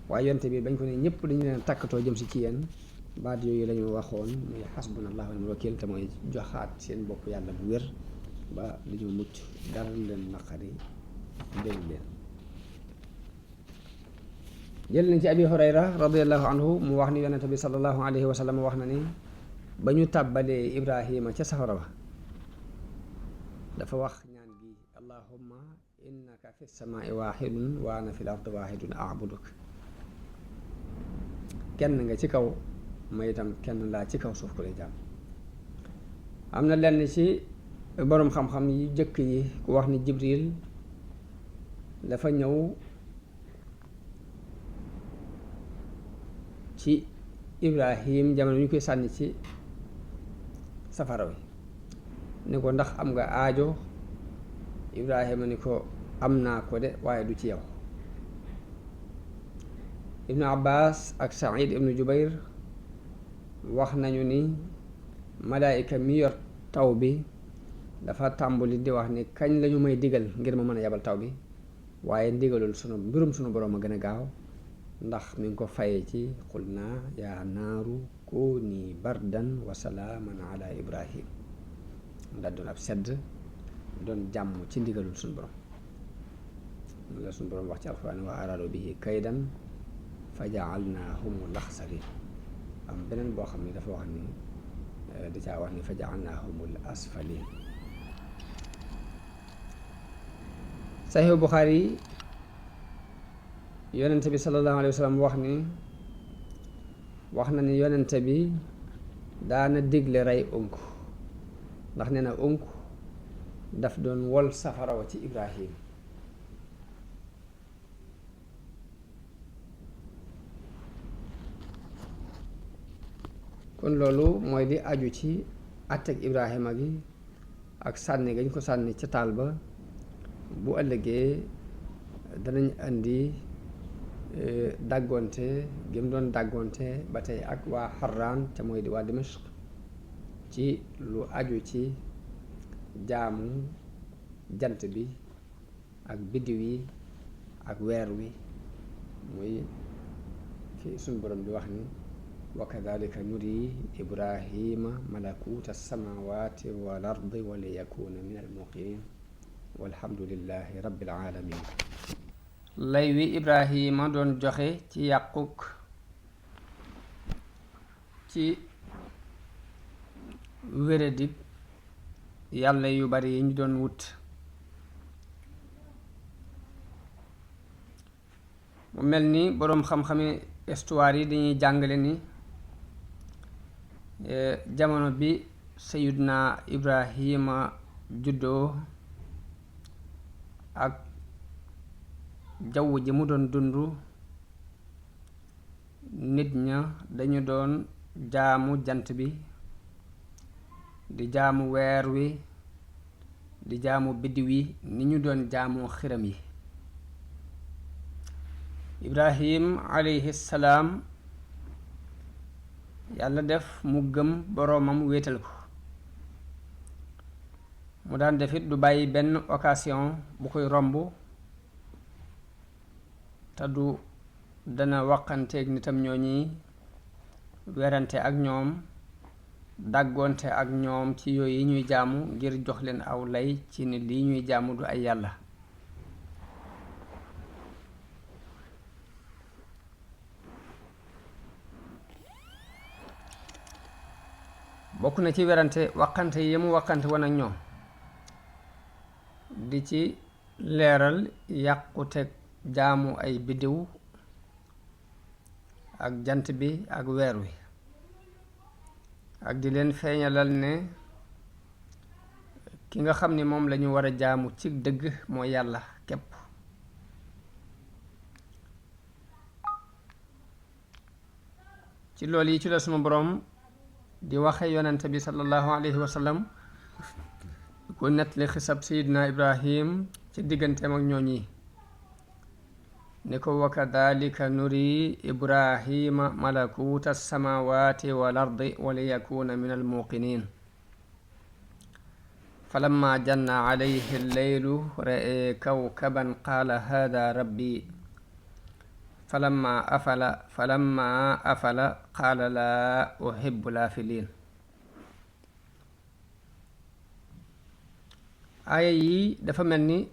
waaye yonte bi bañ ko ne ñëpp dañu leen takkatoo jëm si ci yéen baat yooyu la ñu waxoon muy xasbunallahu wa ni'mal wakil te mooy joxaat seen bopp yàlla bu wér ba li ñu mucc dara leen naqari dégg leen jël nañ ci Abi Hurayra radiallahu anhu mu wax ni yonente bi sallallahu alayhi wa sallam wax na ni ba ñu tàbbalee Ibrahima ca safara ba dafa wax ñaan gi allahumma innaka fi samaai waxidun wa ana fi l ard waxidun abuduk kenn nga ci kaw ma itam kenn laa ci kaw suuf ku lay jàmm am na lenn ci boroom xam-xam yi jëkk yi ku wax ni Jibril dafa ñëw ci Ibrahim jamono ñu koy sànni ci safara wi ni ko ndax am nga aajo Ibrahima ni ko am naa ko de waaye du ci yow Ibnu Abbas ak Saïd ibnu Jubayr wax nañu ni malaayika mi yor taw bi dafa tàmbali di wax ni kañ lañu may digal ngir ma mën a yabal taw bi waaye ndigalul mbirum sunu boroom a gën a gaaw ndax mi ngi ko fayee ci xul naa yaa naaru kuuni bardan wa salaaman ala Ibrahim ndax doon ab sedd doon jàmm ci ndigalul sunu boroom la sunu boroom wax ci alxuraan wa araado bihi kaydan fa jaalnaahumul axsarin am beneen boo xam ne dafa wax ni da caa wax ni fa jaalnaahumul asfalin saxiixu Buxaari yonent bi sallallahu alayhi wa sallam wax ni wax na ni yonente bi daana digle rey unk ndax nee na unk daf doon wol safara wa ci Ibrahim kon loolu mooy li aju ci àtteeg Ibrahima gi ak sànni gañ ko sànni ca taal ba. bu ëllëgee danañ andi dàggoonte gi mu doon dàggoonte ba tey ak waa Harran te mooy di waa Dimashq ci lu aju ci jaamu jant bi ak biddiw yi ak weer wi muy fi suñu borom bi wax ni wa kadhalika nuri Ibrahima malakuta samawati wal ardi wa li yakuna min al muqinin walhamdulillahi rabbil alamin lay wi Ibrahima doon joxe ci yàquk ci wéradib yàlla yu bari yi ñu doon wut mu mel ni boroom xam-xami histoire yi dañuy jàngale ni jamono bi Sayyidna Ibrahima juddoo ak jaww ji mu doon dund nit ña dañu doon jaamu jant bi di jaamu weer wi di jaamu biddiw yi ni ñu doon jaamoo xiram yi Ibrahim alayhi salaam yàlla def mu gëm boroomam wéetal ko mu daan defit du bàyyi benn occasion bu koy romb te du dana waxanteeg nitam ñooñi werante ak ñoom dàggoonte ak ñoom ci yooyu ñuy jaamu ngir jox leen aw lay ci ni lii ñuy jaamu du ay yàlla bokk na ci werante waxante yi mu waxante woon ak ñoom di ci leeral yàquteg jaamu ay biddiw ak jant bi ak weer wi ak di leen feeñalal ne ki nga xam ni moom lañu war a jaamu ci dëgg mooy yàlla képp ci loolu yi ci la sunu boroom di waxe yonent bi sallallahu alayhi wa sallam ko nettali xisab sayidna Ibrahim ci digganteem ak ñooñi ni ko wa kadhalika nuri Ibrahima malakuta samawati wal ardi wa liyakuna min al muqinin falamma janna alayhi al-laylu ra'a kawkaban qala hadha rabbi falamma afala qala la uhibbu lafilin aaya yi dafa mel ni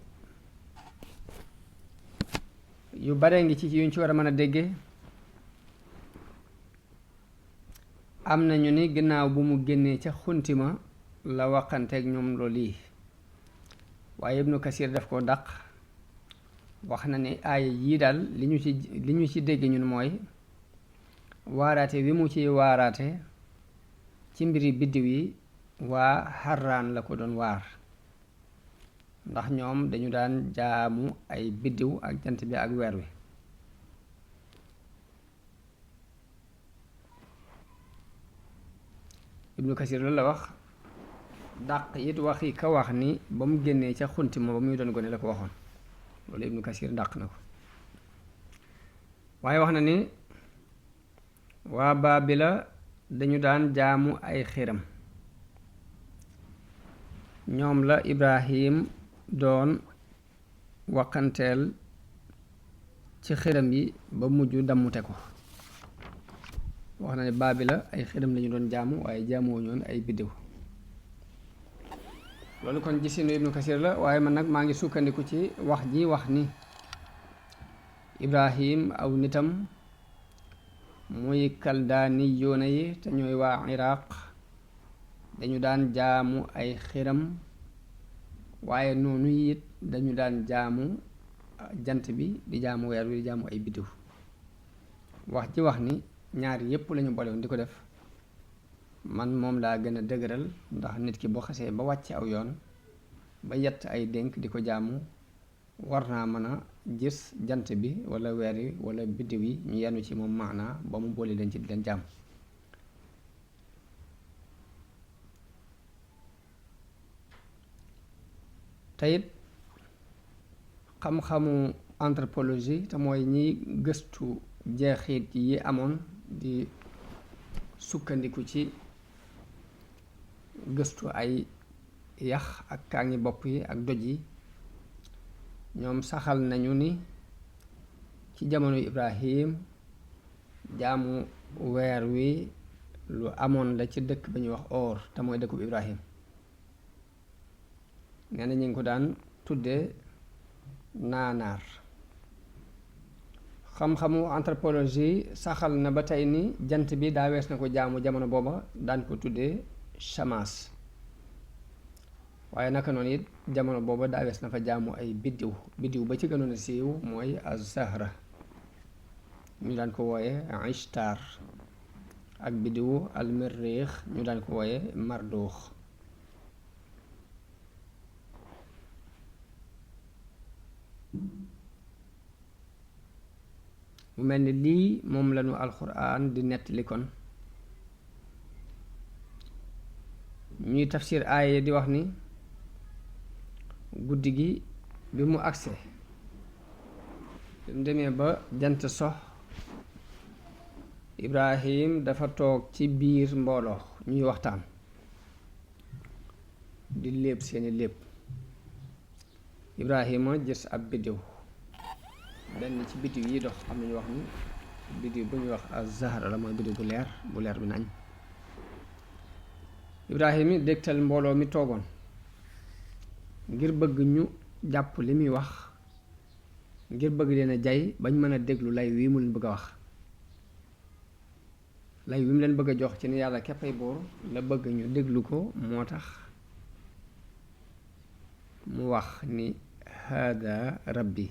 yu bare ngi ci yuñ ci war a mën a dégge am nañu ni ginnaaw bu mu génnee ca xuntima la waxanteeg ñoom loolu yi waaye Ibnu Kasir daf ko dàq wax na ni aaya yii daal li ñu ci dégg ñun mooy waaraate wi mu ci waaraate ci mbiri biddiw yi waa Harraan la ko doon waar ndax ñoom dañu daan jaamu ay biddiw ak jant bi ak weer wi Ibnu Kasir loolu la wax dàq it waxi ka wax ni ba mu génnee ca xunti ma ba muy doon gone la ko waxoon loolu Ibnu Kasir dàq na ko waaye wax na ni waa Baabila dañu daan jaamu ay xiram ñoom la Ibrahim doon waxanteel ci xiram yi ba mujj dammute ko wax na ne Baabila ay xiram lañu doon jaamu waaye jaamoo ñoon ay biddiw loolu kon gisinu Ibnu Kasir la waaye man nag maa ngi sukkandiku ci wax ji wax ni Ibrahim aw nitam muy kaldaani yoona yi te ñooy waa Iraq dañu daan jaamu ay xiram waaye noonu it dañu daan jaamu jant bi di jaamu weer wi di jaamu ay biddiw wax ji wax ni ñaar yépp lañu boole woon di ko def man moom laa gën a dëgëral ndax nit ki boo xasee ba wàcce aw yoon ba yett ay dénk di ko jaamu war naa mën a gis jant bi wala weer yi wala biddiw yi ñu yenu ci moom maanaa ba mu boole leen ci di leen jaam teyit xam-xamu anthropologie te mooy ñiy gëstu jeexit yi amoon di sukkandiku ci gëstu ay yax ak kaangi bopp yi ak doj yi ñoom saxal nañu ni ci jamono Ibrahim jaamu weer wi lu amoon la ci dëkk ba ñuy wax Or te mooy dëkkub Ibrahim nee na ñu ngi ko daan tudde naanaar xam-xamu anthropologie saxal na ba tey ni jant bi daa wees na ko jaamu jamono booba daan ko tuddee Shamas waaye naka noonu it jamono booba daa wees na fa jaamu ay biddiw ba ci gënoon a siiw mooy az-Zahra ñu daan ko wooye Ishtar ak biddiwu al-Mirrikh ñu daan ko wooye Mardukh mu mel ni lii moom lañu alxuraan di nettali kon ñuy tafsir aaya di wax ni guddi gi bi mu agsee bi mu demee ba jant sox Ibrahim dafa toog ci biir mbooloo ñuy waxtaan di léeb seeni léeb Ibrahima gis ab biddiw benn ci biddiw yi dox am nañu wax ni biddiw bu ñuy wax az-Zahra la mooy biddiw bu leer bi nañ Ibrahima yi dégtal mbooloo mi toogoon ngir bëgg ñu jàpp li muy wax ngir bëgg leen a jay bañ mën a déglu lay wi mu leen bëgg a wax lay wi mu leen bëgg a jox ci ni yàlla képpay buur la bëgg ñu déglu ko moo tax mu wax ni hada rabbi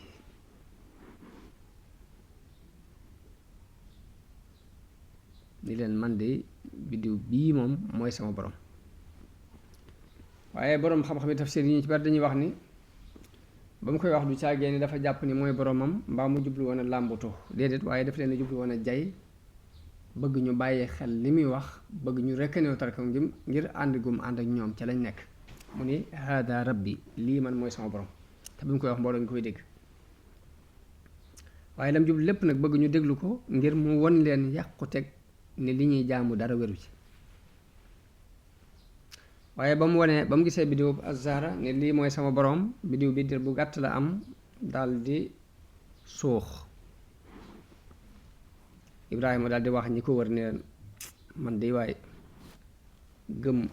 ni leen man de biddiw bii moom mooy sama borom waaye boroom xam-xam yi tafsir yi ñu ci bari dañuy wax ni ba mu koy wax du caagee ni dafa jàpp ni mooy boromam mbaa mu jublu woon a làmbutu déedéet waaye daf leen a jublu woon a jay bëgg ñu bàyyi xel li muy wax bëgg ñu reconnaître ko ngir ànd gum ànd ak ñoom ca lañ nekk mu ni hada rabbi lii man mooy sama borom te bi mu koy wax mbooloo mi koy dégg waaye lam jublu lépp nag bëgg ñu déglu ko ngir mu won leen yàqu teg ni li ñuy jaamu dara wéru ci waaye ba mu gisee biddiw az-Zahra ne lii mooy sama borom biddiw bi dir bu gàtt la am daldi suux Ibrahima daldi wax ñi ko wër ne man day waaye gëm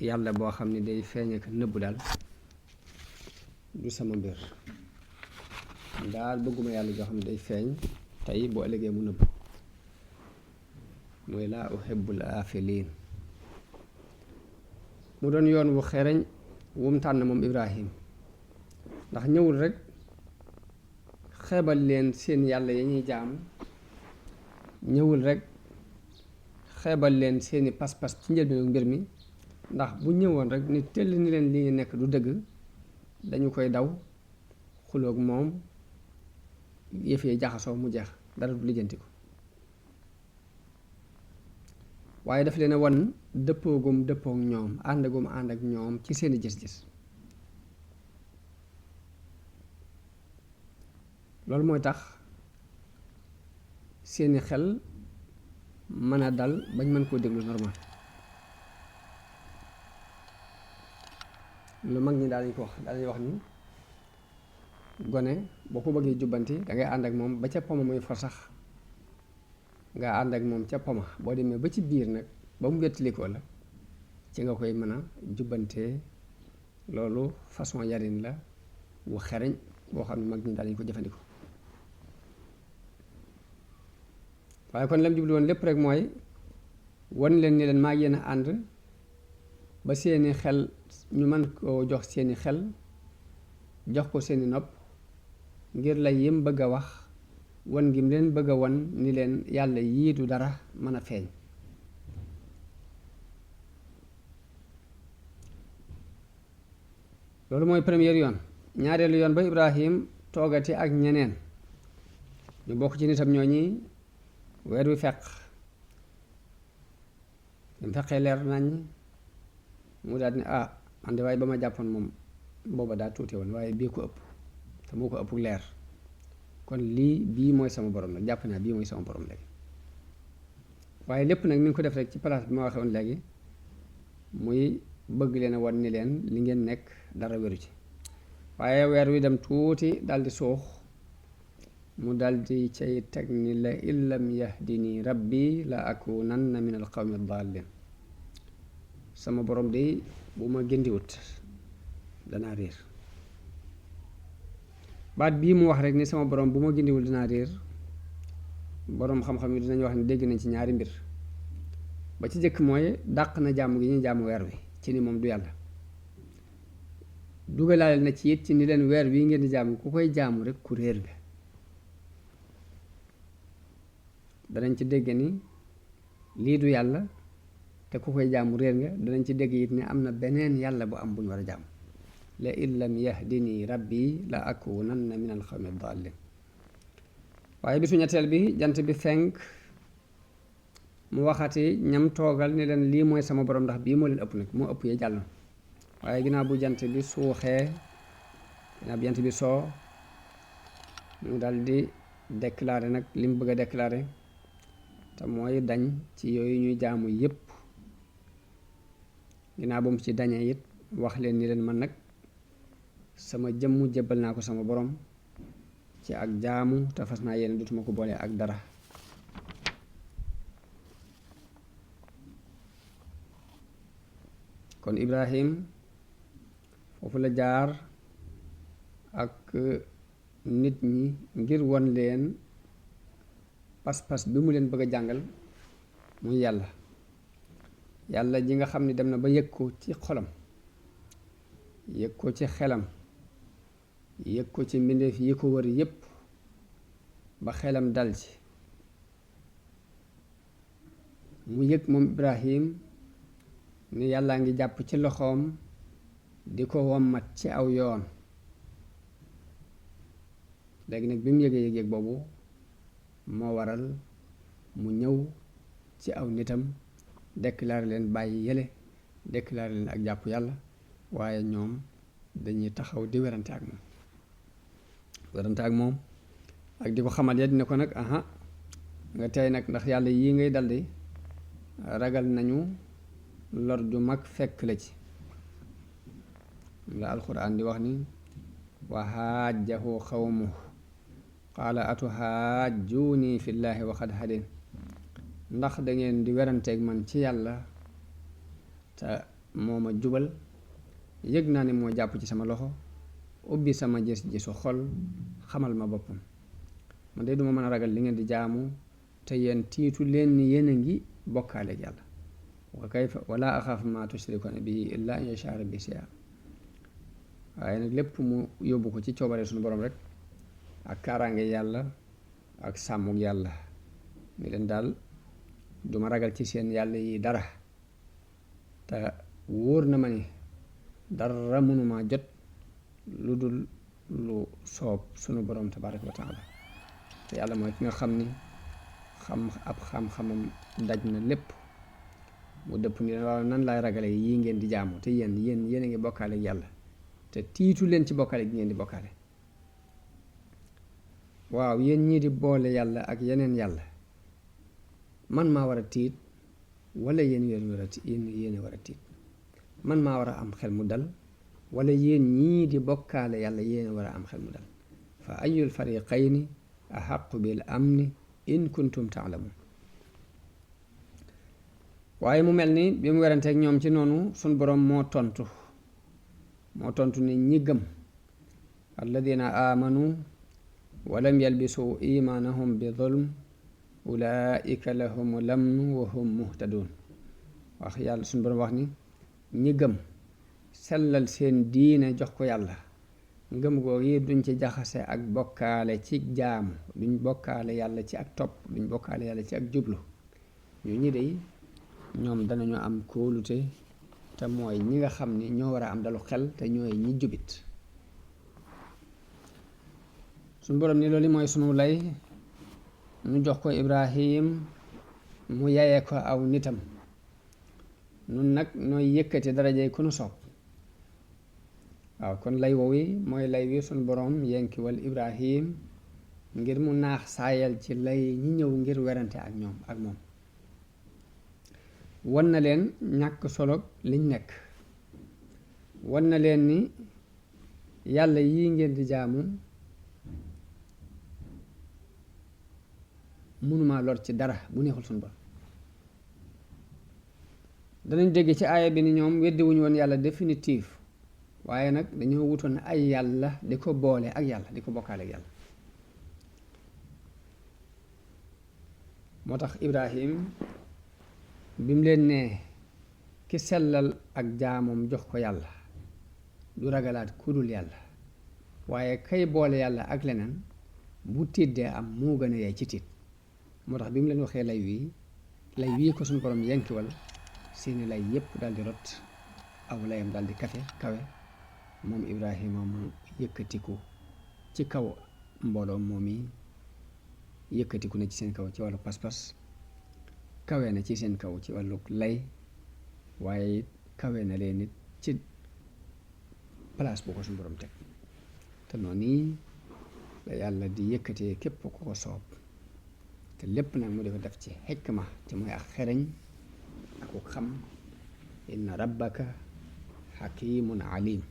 yàlla boo xam ne day feeñ ak nëbbu daal du sama mbir daal bëgguma yàlla joo xam ne day feeñ tey bu ëllëgee mu nëbbu mooy laa uhibbul aafiliin mu doon yoon wu xereñ wum tànn moom Ibrahim ndax ñëwul rekk xeebal leen seen yàlla ya ñuy jaam ñëwul rekk xeebal leen seeni pas-pas ci njëlbeenu mbir mi ndax bu ñëwoon rekk ni tell ni leen li nekk du dëgg dañu koy daw xuloog moom yëfee jaxasoo mu jeex dara du lijjanti ko waaye daf leen a wan dëppoogum dëppoog ñoom ànd ak ñoom ci seeni gis-gis loolu mooy tax seeni xel mën a dal bañ mën koo déglu normal lu mag ñi daal dañ ko wax daal wax ni gone boo ko bëggee jubbanti dangay ànd ak moom ba ca poma muy for sax nga ànd ak moom ca poma boo demee ba ci biir nag ba mu wettalikoo la ci nga koy mën a jubbantee loolu façon yarin la wu xereñ boo xam ne mag ñi daal dañ ko jëfandikoo waaye kon lam jublu woon lépp rek mooy wan leen ni leen maa yéen a ànd ba seeni xel ñu mën koo jox seeni xel jox ko seeni nopp ngir lay yëm bëgg a wax wan gi mu leen bëgg a wan ni leen yàlla yii du dara mën a feeñ. loolu mooy première yoon. ñaareelu yoon ba Ibrahim toogati ak ñeneen ñu bokk ci nitam ñooñi weer wi fekk mu fekkee leer nañ mu daal ni man de waaye ba ma jàppoon moom booba daa tuuti woon waaye bii ko ëpp te moo ko ëpp leer kon bii mooy sama borom nag jàpp naa bii mooy sama borom léegi. waaye lépp nag mi ngi ko def rek ci place bi ma waxee woon léegi muy bëgg leen a wan ni leen li ngeen nekk dara wéru ci. waaye weer wi dem tuuti daldi suux mu daldi cay teg ni la in lam yahdini rabbi la akunanna min al qawmi dallin sama borom de bu ma gëndiwut danaa réer. baat bii mu wax rek ni sama borom bu ma gëndiwul danaa réer boroom xam-xam yi dinañ wax ni dégg nañ ci ñaari mbir. ba ci jëkk mooy dàq na jàmm gi ñu jàmm weer wi ci ni moom du yàlla. dugalaale na ci it ci ni leen weer bii ngeen di jaamu ku koy jaamu rek ku réer nga. danañ ci dégg ni lii du yàlla te ku koy jaamu réer nga. danañ ci dégg it ni am na beneen yàlla bu am bu ñu war a jaamu. la in lam yahdini rabbi la akunanna min al qawmi dallin. waaye bisu ñetteel bi jant bi fenk mu waxati ñam toogal ni leen lii mooy sama borom ndax bii moo leen ëpp nag moo ëpp yee jàll na. waaye ginnaaw bu jant bi suuxee ginnaaw bu jant bi soo mu dal di déclarer nag li mu bëgg a déclarer te mooy dañ ci yooyu ñuy jaamu yépp. ginnaaw bu mu ci dañee it wax leen ni leen man nag sama jëmm jébbal naa ko sama borom ci ak jaamu te fas naa yéene dutuma ko boole ak dara. kon Ibrahim foofu la jaar ak nit ñi ngir won leen pas-pas bi mu leen bëgg a jàngal muy yàlla. yàlla ji nga xam ne dem na ba yëg ko ci xolam yëg ko ci xelam yëg ko ci mbindeef yi ko wër yépp ba xelam dal ci mu yëg moom Ibrahim ni yàllaa ngi jàpp ci loxoom di ko wommat ci aw yoon. léegi nag bi mu yëgee yëg-yëg boobu moo waral mu ñëw ci aw nitam déclaré leen bàyyi yële déclaré leen ak jàpp yàlla. waaye ñoom dañuy taxaw di werante ak moom ak di ko xamal ya dina ko nag nga tey nag ndax yàlla yii ngay daldi ragal nañu lor ju mag fekk la ci. la alxuraan di wax ni wa haajjahu xawmu qaala atuhaajjuuni fillaahi wa qad hadin. ndax dangeen di weranteeg man ci yàlla te moo ma jubal yëg naa ne moo jàpp ci sama loxo ubbi sama gis-gisu xol xamal ma boppam. man de duma mën a ragal li ngeen di jaamu te yéen tiitu leen ni yéen a ngi bokkaaleeg yàlla. wa kayfa wala axaafu ma tushrikuuna bihi illaa an yashaa rabbi shay'an. waaye nag lépp mu yóbbu ko ci coobare suñu borom rek ak kaaraange yàlla ak sàmmug yàlla ni leen daal duma ragal ci seen yàlla yi dara te wóor na ma ni dara mënuma jot lu dul lu soob sunu borom tabaaraka wa taala. te yàlla mooy ki nga xam ni xam-xamam daj na lépp. mu dëpp ni waaw nan laay ragale yii ngeen di jaamu te yéen a ngi bokkaale ak yàlla te tiitu leen ci bokkaale gi ngeen di bokkaale. waaw yéen ñii di boole yàlla ak yeneen yàlla man maa war a tiit wala yéen war a tiit. man maa war a am xel mu dal wala yéen ñii di bokkaale yàlla yéen war a am xel mu dal. fa ayul fariqayni ahaqu bil amni in kuntum taalamun. waaye mu mel ni bi mu weranteeg ñoom ci noonu sun boroom moo tontu ni ñi gëm alladina amanu walam yalbisu imaanahum bi zulm ulaika lahumu lamnu wa hum muhtadun. wax yàlla sun boroom wax ni ñi gëm sellal seen diine jox ko yàlla ngëm googu yi duñ ci jaxase ak bokkaale ci jaamu, duñ bokkaale yàlla ci ak topp, duñ bokkaale yàlla ci ak jublu. ñu ñi dey ñoom danañu am kóolute, te mooy ñi nga xam ni ñoo war a am dalu xel, te ñooy ñi jubit. suñu boroom ni loolu mooy sunu lay nu jox ko Ibrahim mu yaye ko aw nitam. nun nag nooy yëkkati darajey ku nu soob. waaw kon lay woowi mooy lay wi sunu boroom yenkiwal Ibrahim ngir mu naax saayal ci lay ñi ñëw ngir werante ak ñoom ak moom. wan na leen ñàkk solo liñ nekk, wan na leen ni yàlla yii ngeen di jaamu mënuma lor ci dara bu neexul suñu borom. danañ dégg ci aaya bi ni ñoom weddi wuñu woon yàlla définitif, waaye nag dañoo wutoon ay yàlla di ko boole ak yàlla, di ko bokkaale ak yàlla. moo tax Ibrahim bi mu leen nee ki sellal ak jaamoom jox ko yàlla du ragalaat ku dul yàlla, waaye kay boole yàlla ak leneen bu tiddee am moo gën a yey ci tiit. moo tax bi mu leen waxee lay wii ko suñu borom yenkiwal, seeni lay yépp daal di rot, aw layam daal di kawe moom Ibrahima mu yëkkatiku ci kaw mbooloo moom yi, yëkkatiku na ci seen kaw ci wàllu pas-pas, kawe na ci seen kaw ci wàllu lay, waaye kawe na leen nit ci place bu ko suñu borom teg. te noonu la yàlla di yëkkatee képp ku ko soob, te lépp nag mu dafa def ci xikma, te mooy ak xereñ aku xam. inna rabbaka xakimun alim.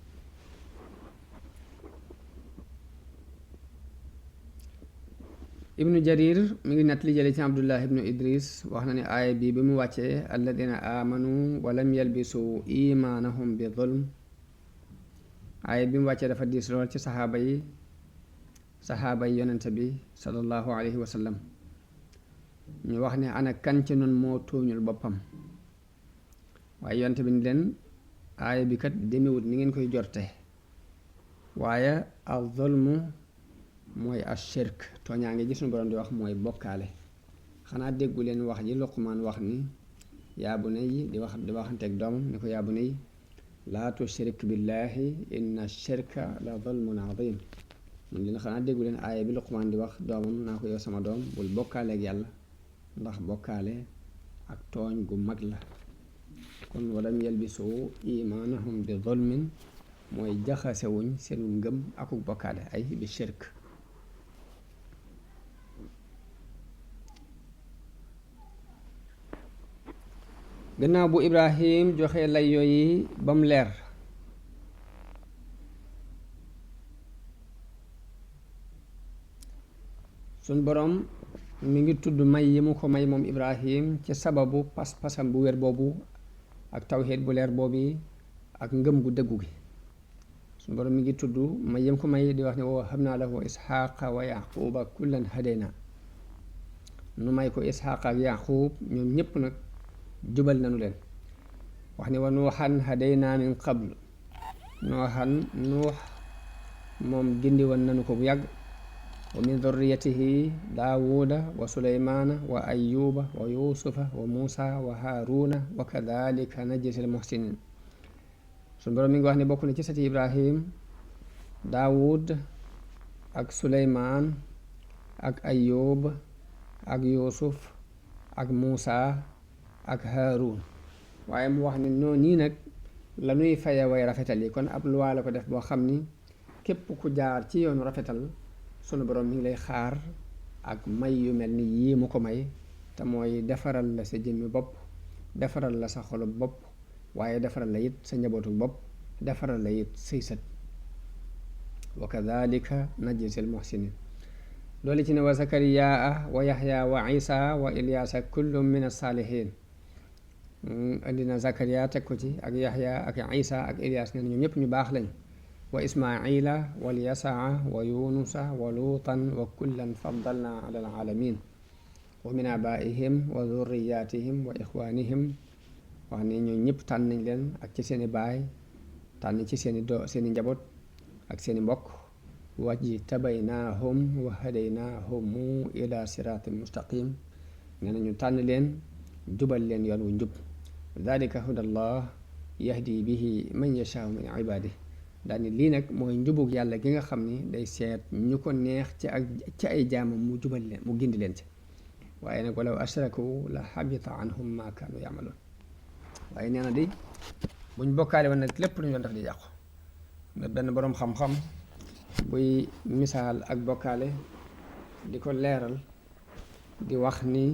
ibnu jarir mi ngi nett li jële ci abdullah ibnu idris wax na ne aaya bi mu wàccee alladina amanu walam yalbisu imaanahum bi zulm. aaya bi mu wàccee dafa diis lool ci saxaaba yi yonente bi sallallahu alayhi wa sallam. ñu wax ne ana kan ci nun moo tooñul boppam, waaye yonente bi ni leen aaya bi kat demewut ni ngeen koy jorte, waaye al zulmu mooy ashirk, tooñaa ngi gis suñu borom di wax mooy bokkaale. xanaa déggu leen wax ji Luqmaan wax ni yaa bunayya di waxanteeg doomam ni ko yaa bunayya laa tushrik billahi inna shirka la zulmun azim. mun leen xanaa déggu leen aaya bi Luqmaan di wax doomam naa ko yow sama doom bul bokkaale ak yàlla, ndax bokkaale ak tooñ gu mag la. kon walam yalbisu imaanahum bi zulmin mooy jaxasewuñ seenu ngëm akuk bokkaale ay bi shirk. gannaaw bu Ibrahim joxe lay yooyu ba mu leer, suñ boroom mi ngi tudd may yi mu ko may moom Ibrahim ci sababu pas-pasam bu wér boobu ak tawxiid bu leer boobu ak ngëm gu dëggu gi. suñ boroom mi ngi tudd may yi mu ko may di wax ne wa wahabnaa lahu isxaaqa wa yaquuba kullan hadayna. nu may ko isxaaqa ak yaquub ñoom ñépp nag jubal nanu leen. wax ne wa nuuxan hadaynaa min qabl, nuux moom gindi woon nanu ko bu yàgg. wa min durriyatihi daawuda wa suleymaana wa ayuba wa yusufa wa muusa wa haaruna wa kadalika najzil muhsinin. suñu boroom mi ngi wax ne bokk na ci sati Ibrahim daawud ak suleymaan ak ayub ak yusuf ak muusa ak Haarun. waaye mu wax ne noonu nii nag la nuy faye way rafetal yi. kon ab luwaa la ko def boo xam ni képp ku jaar ci yoonu rafetal sunu borom mi ngi lay xaar ak may yu mel ni yii mu ko may, te mooy defaral la sa jëmmi bopp, defaral la sa xolu bopp, waaye defaral la it sa njabootu bopp, defaral la it say sët. wa kadhalika najzil muhsinin. loolu ci ne wa zakariyaa wa yaxya wa isa wa ilyaasa kullum min as-saalihin. indi na Zakariya teg ko ci ak Yaxya ak Isa ak Ilyaas ne ñoom ñëpp ñu baax lañ. wa Ismaila wal Yasaa wa Yunusa wa Luutan wa kullan faddalna ala alaalamin wa min abaihim wa dhurriyatihim wa ixwanihim. wax ne ñoom ñëpp tànn nañ leen ak ci seeni baay, tànn ci seeni njaboot ak seeni mbokk wajtabaynaahum wa hadaynaahum ila siraatin mustaqim nee na ñu tànn leen jubal leen yoon wu njub dalika hudallah yahdi bihi man yashaau min ibaadihi daal ni lii nag mooy njubug yàlla gi nga xam ni day seet ñu ko neex ci ay jaamam mu jubal leen mu gindi leen ci waaye nag walaw ashraku la xabita anhum ma kaanu yamaloon waaye nee na di buñ bokkaale woon nag lépp lu ñu doon def di yàqu benn boroom xam-xam buy misaal ak bokkaale di ko leeral di wax ni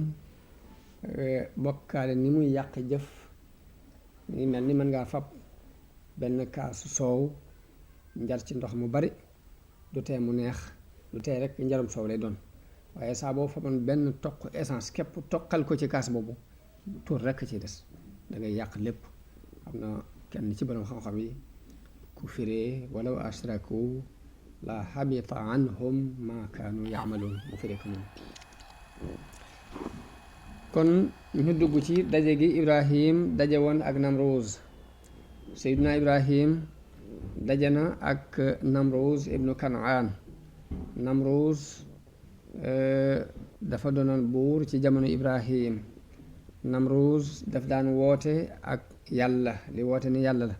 bokkaale ni muy yàq jëf ni mel ni mën ngaa fab benn kaasu soow njar ci ndox mu bari du tee mu neex du tee rek njarum soow lay doon waaye saa boo faboon benn toq essence képp toqal ko ci kaas boobu tuur rekk ci des dangay yàq lépp xam na kenn ci borom xam-xam yi ku firee walaw ashraku la habita anhum ma kaanu yaamaluun mu firee ko noonu kon ñu dugg ci daje gi Ibrahim daje woon ak Namruuz Seydina Ibrahim daje na ak Namruuz ibnu Kanaan Namruuz dafa doonoon buur ci jamono Ibrahim Namruuz daf daan woote ak yàlla li woote ni yàlla la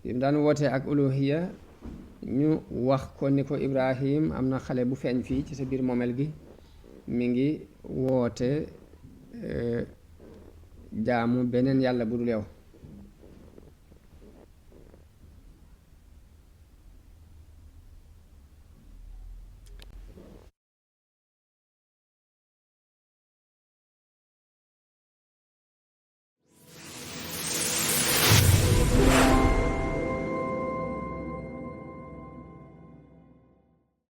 li mu daan woote ak uluhiya ñu wax ko ni ko Ibrahim am na xale bu feeñ fii ci sa biir moomeel gi mi ngi woote jaamu beneen yàlla bu dul yow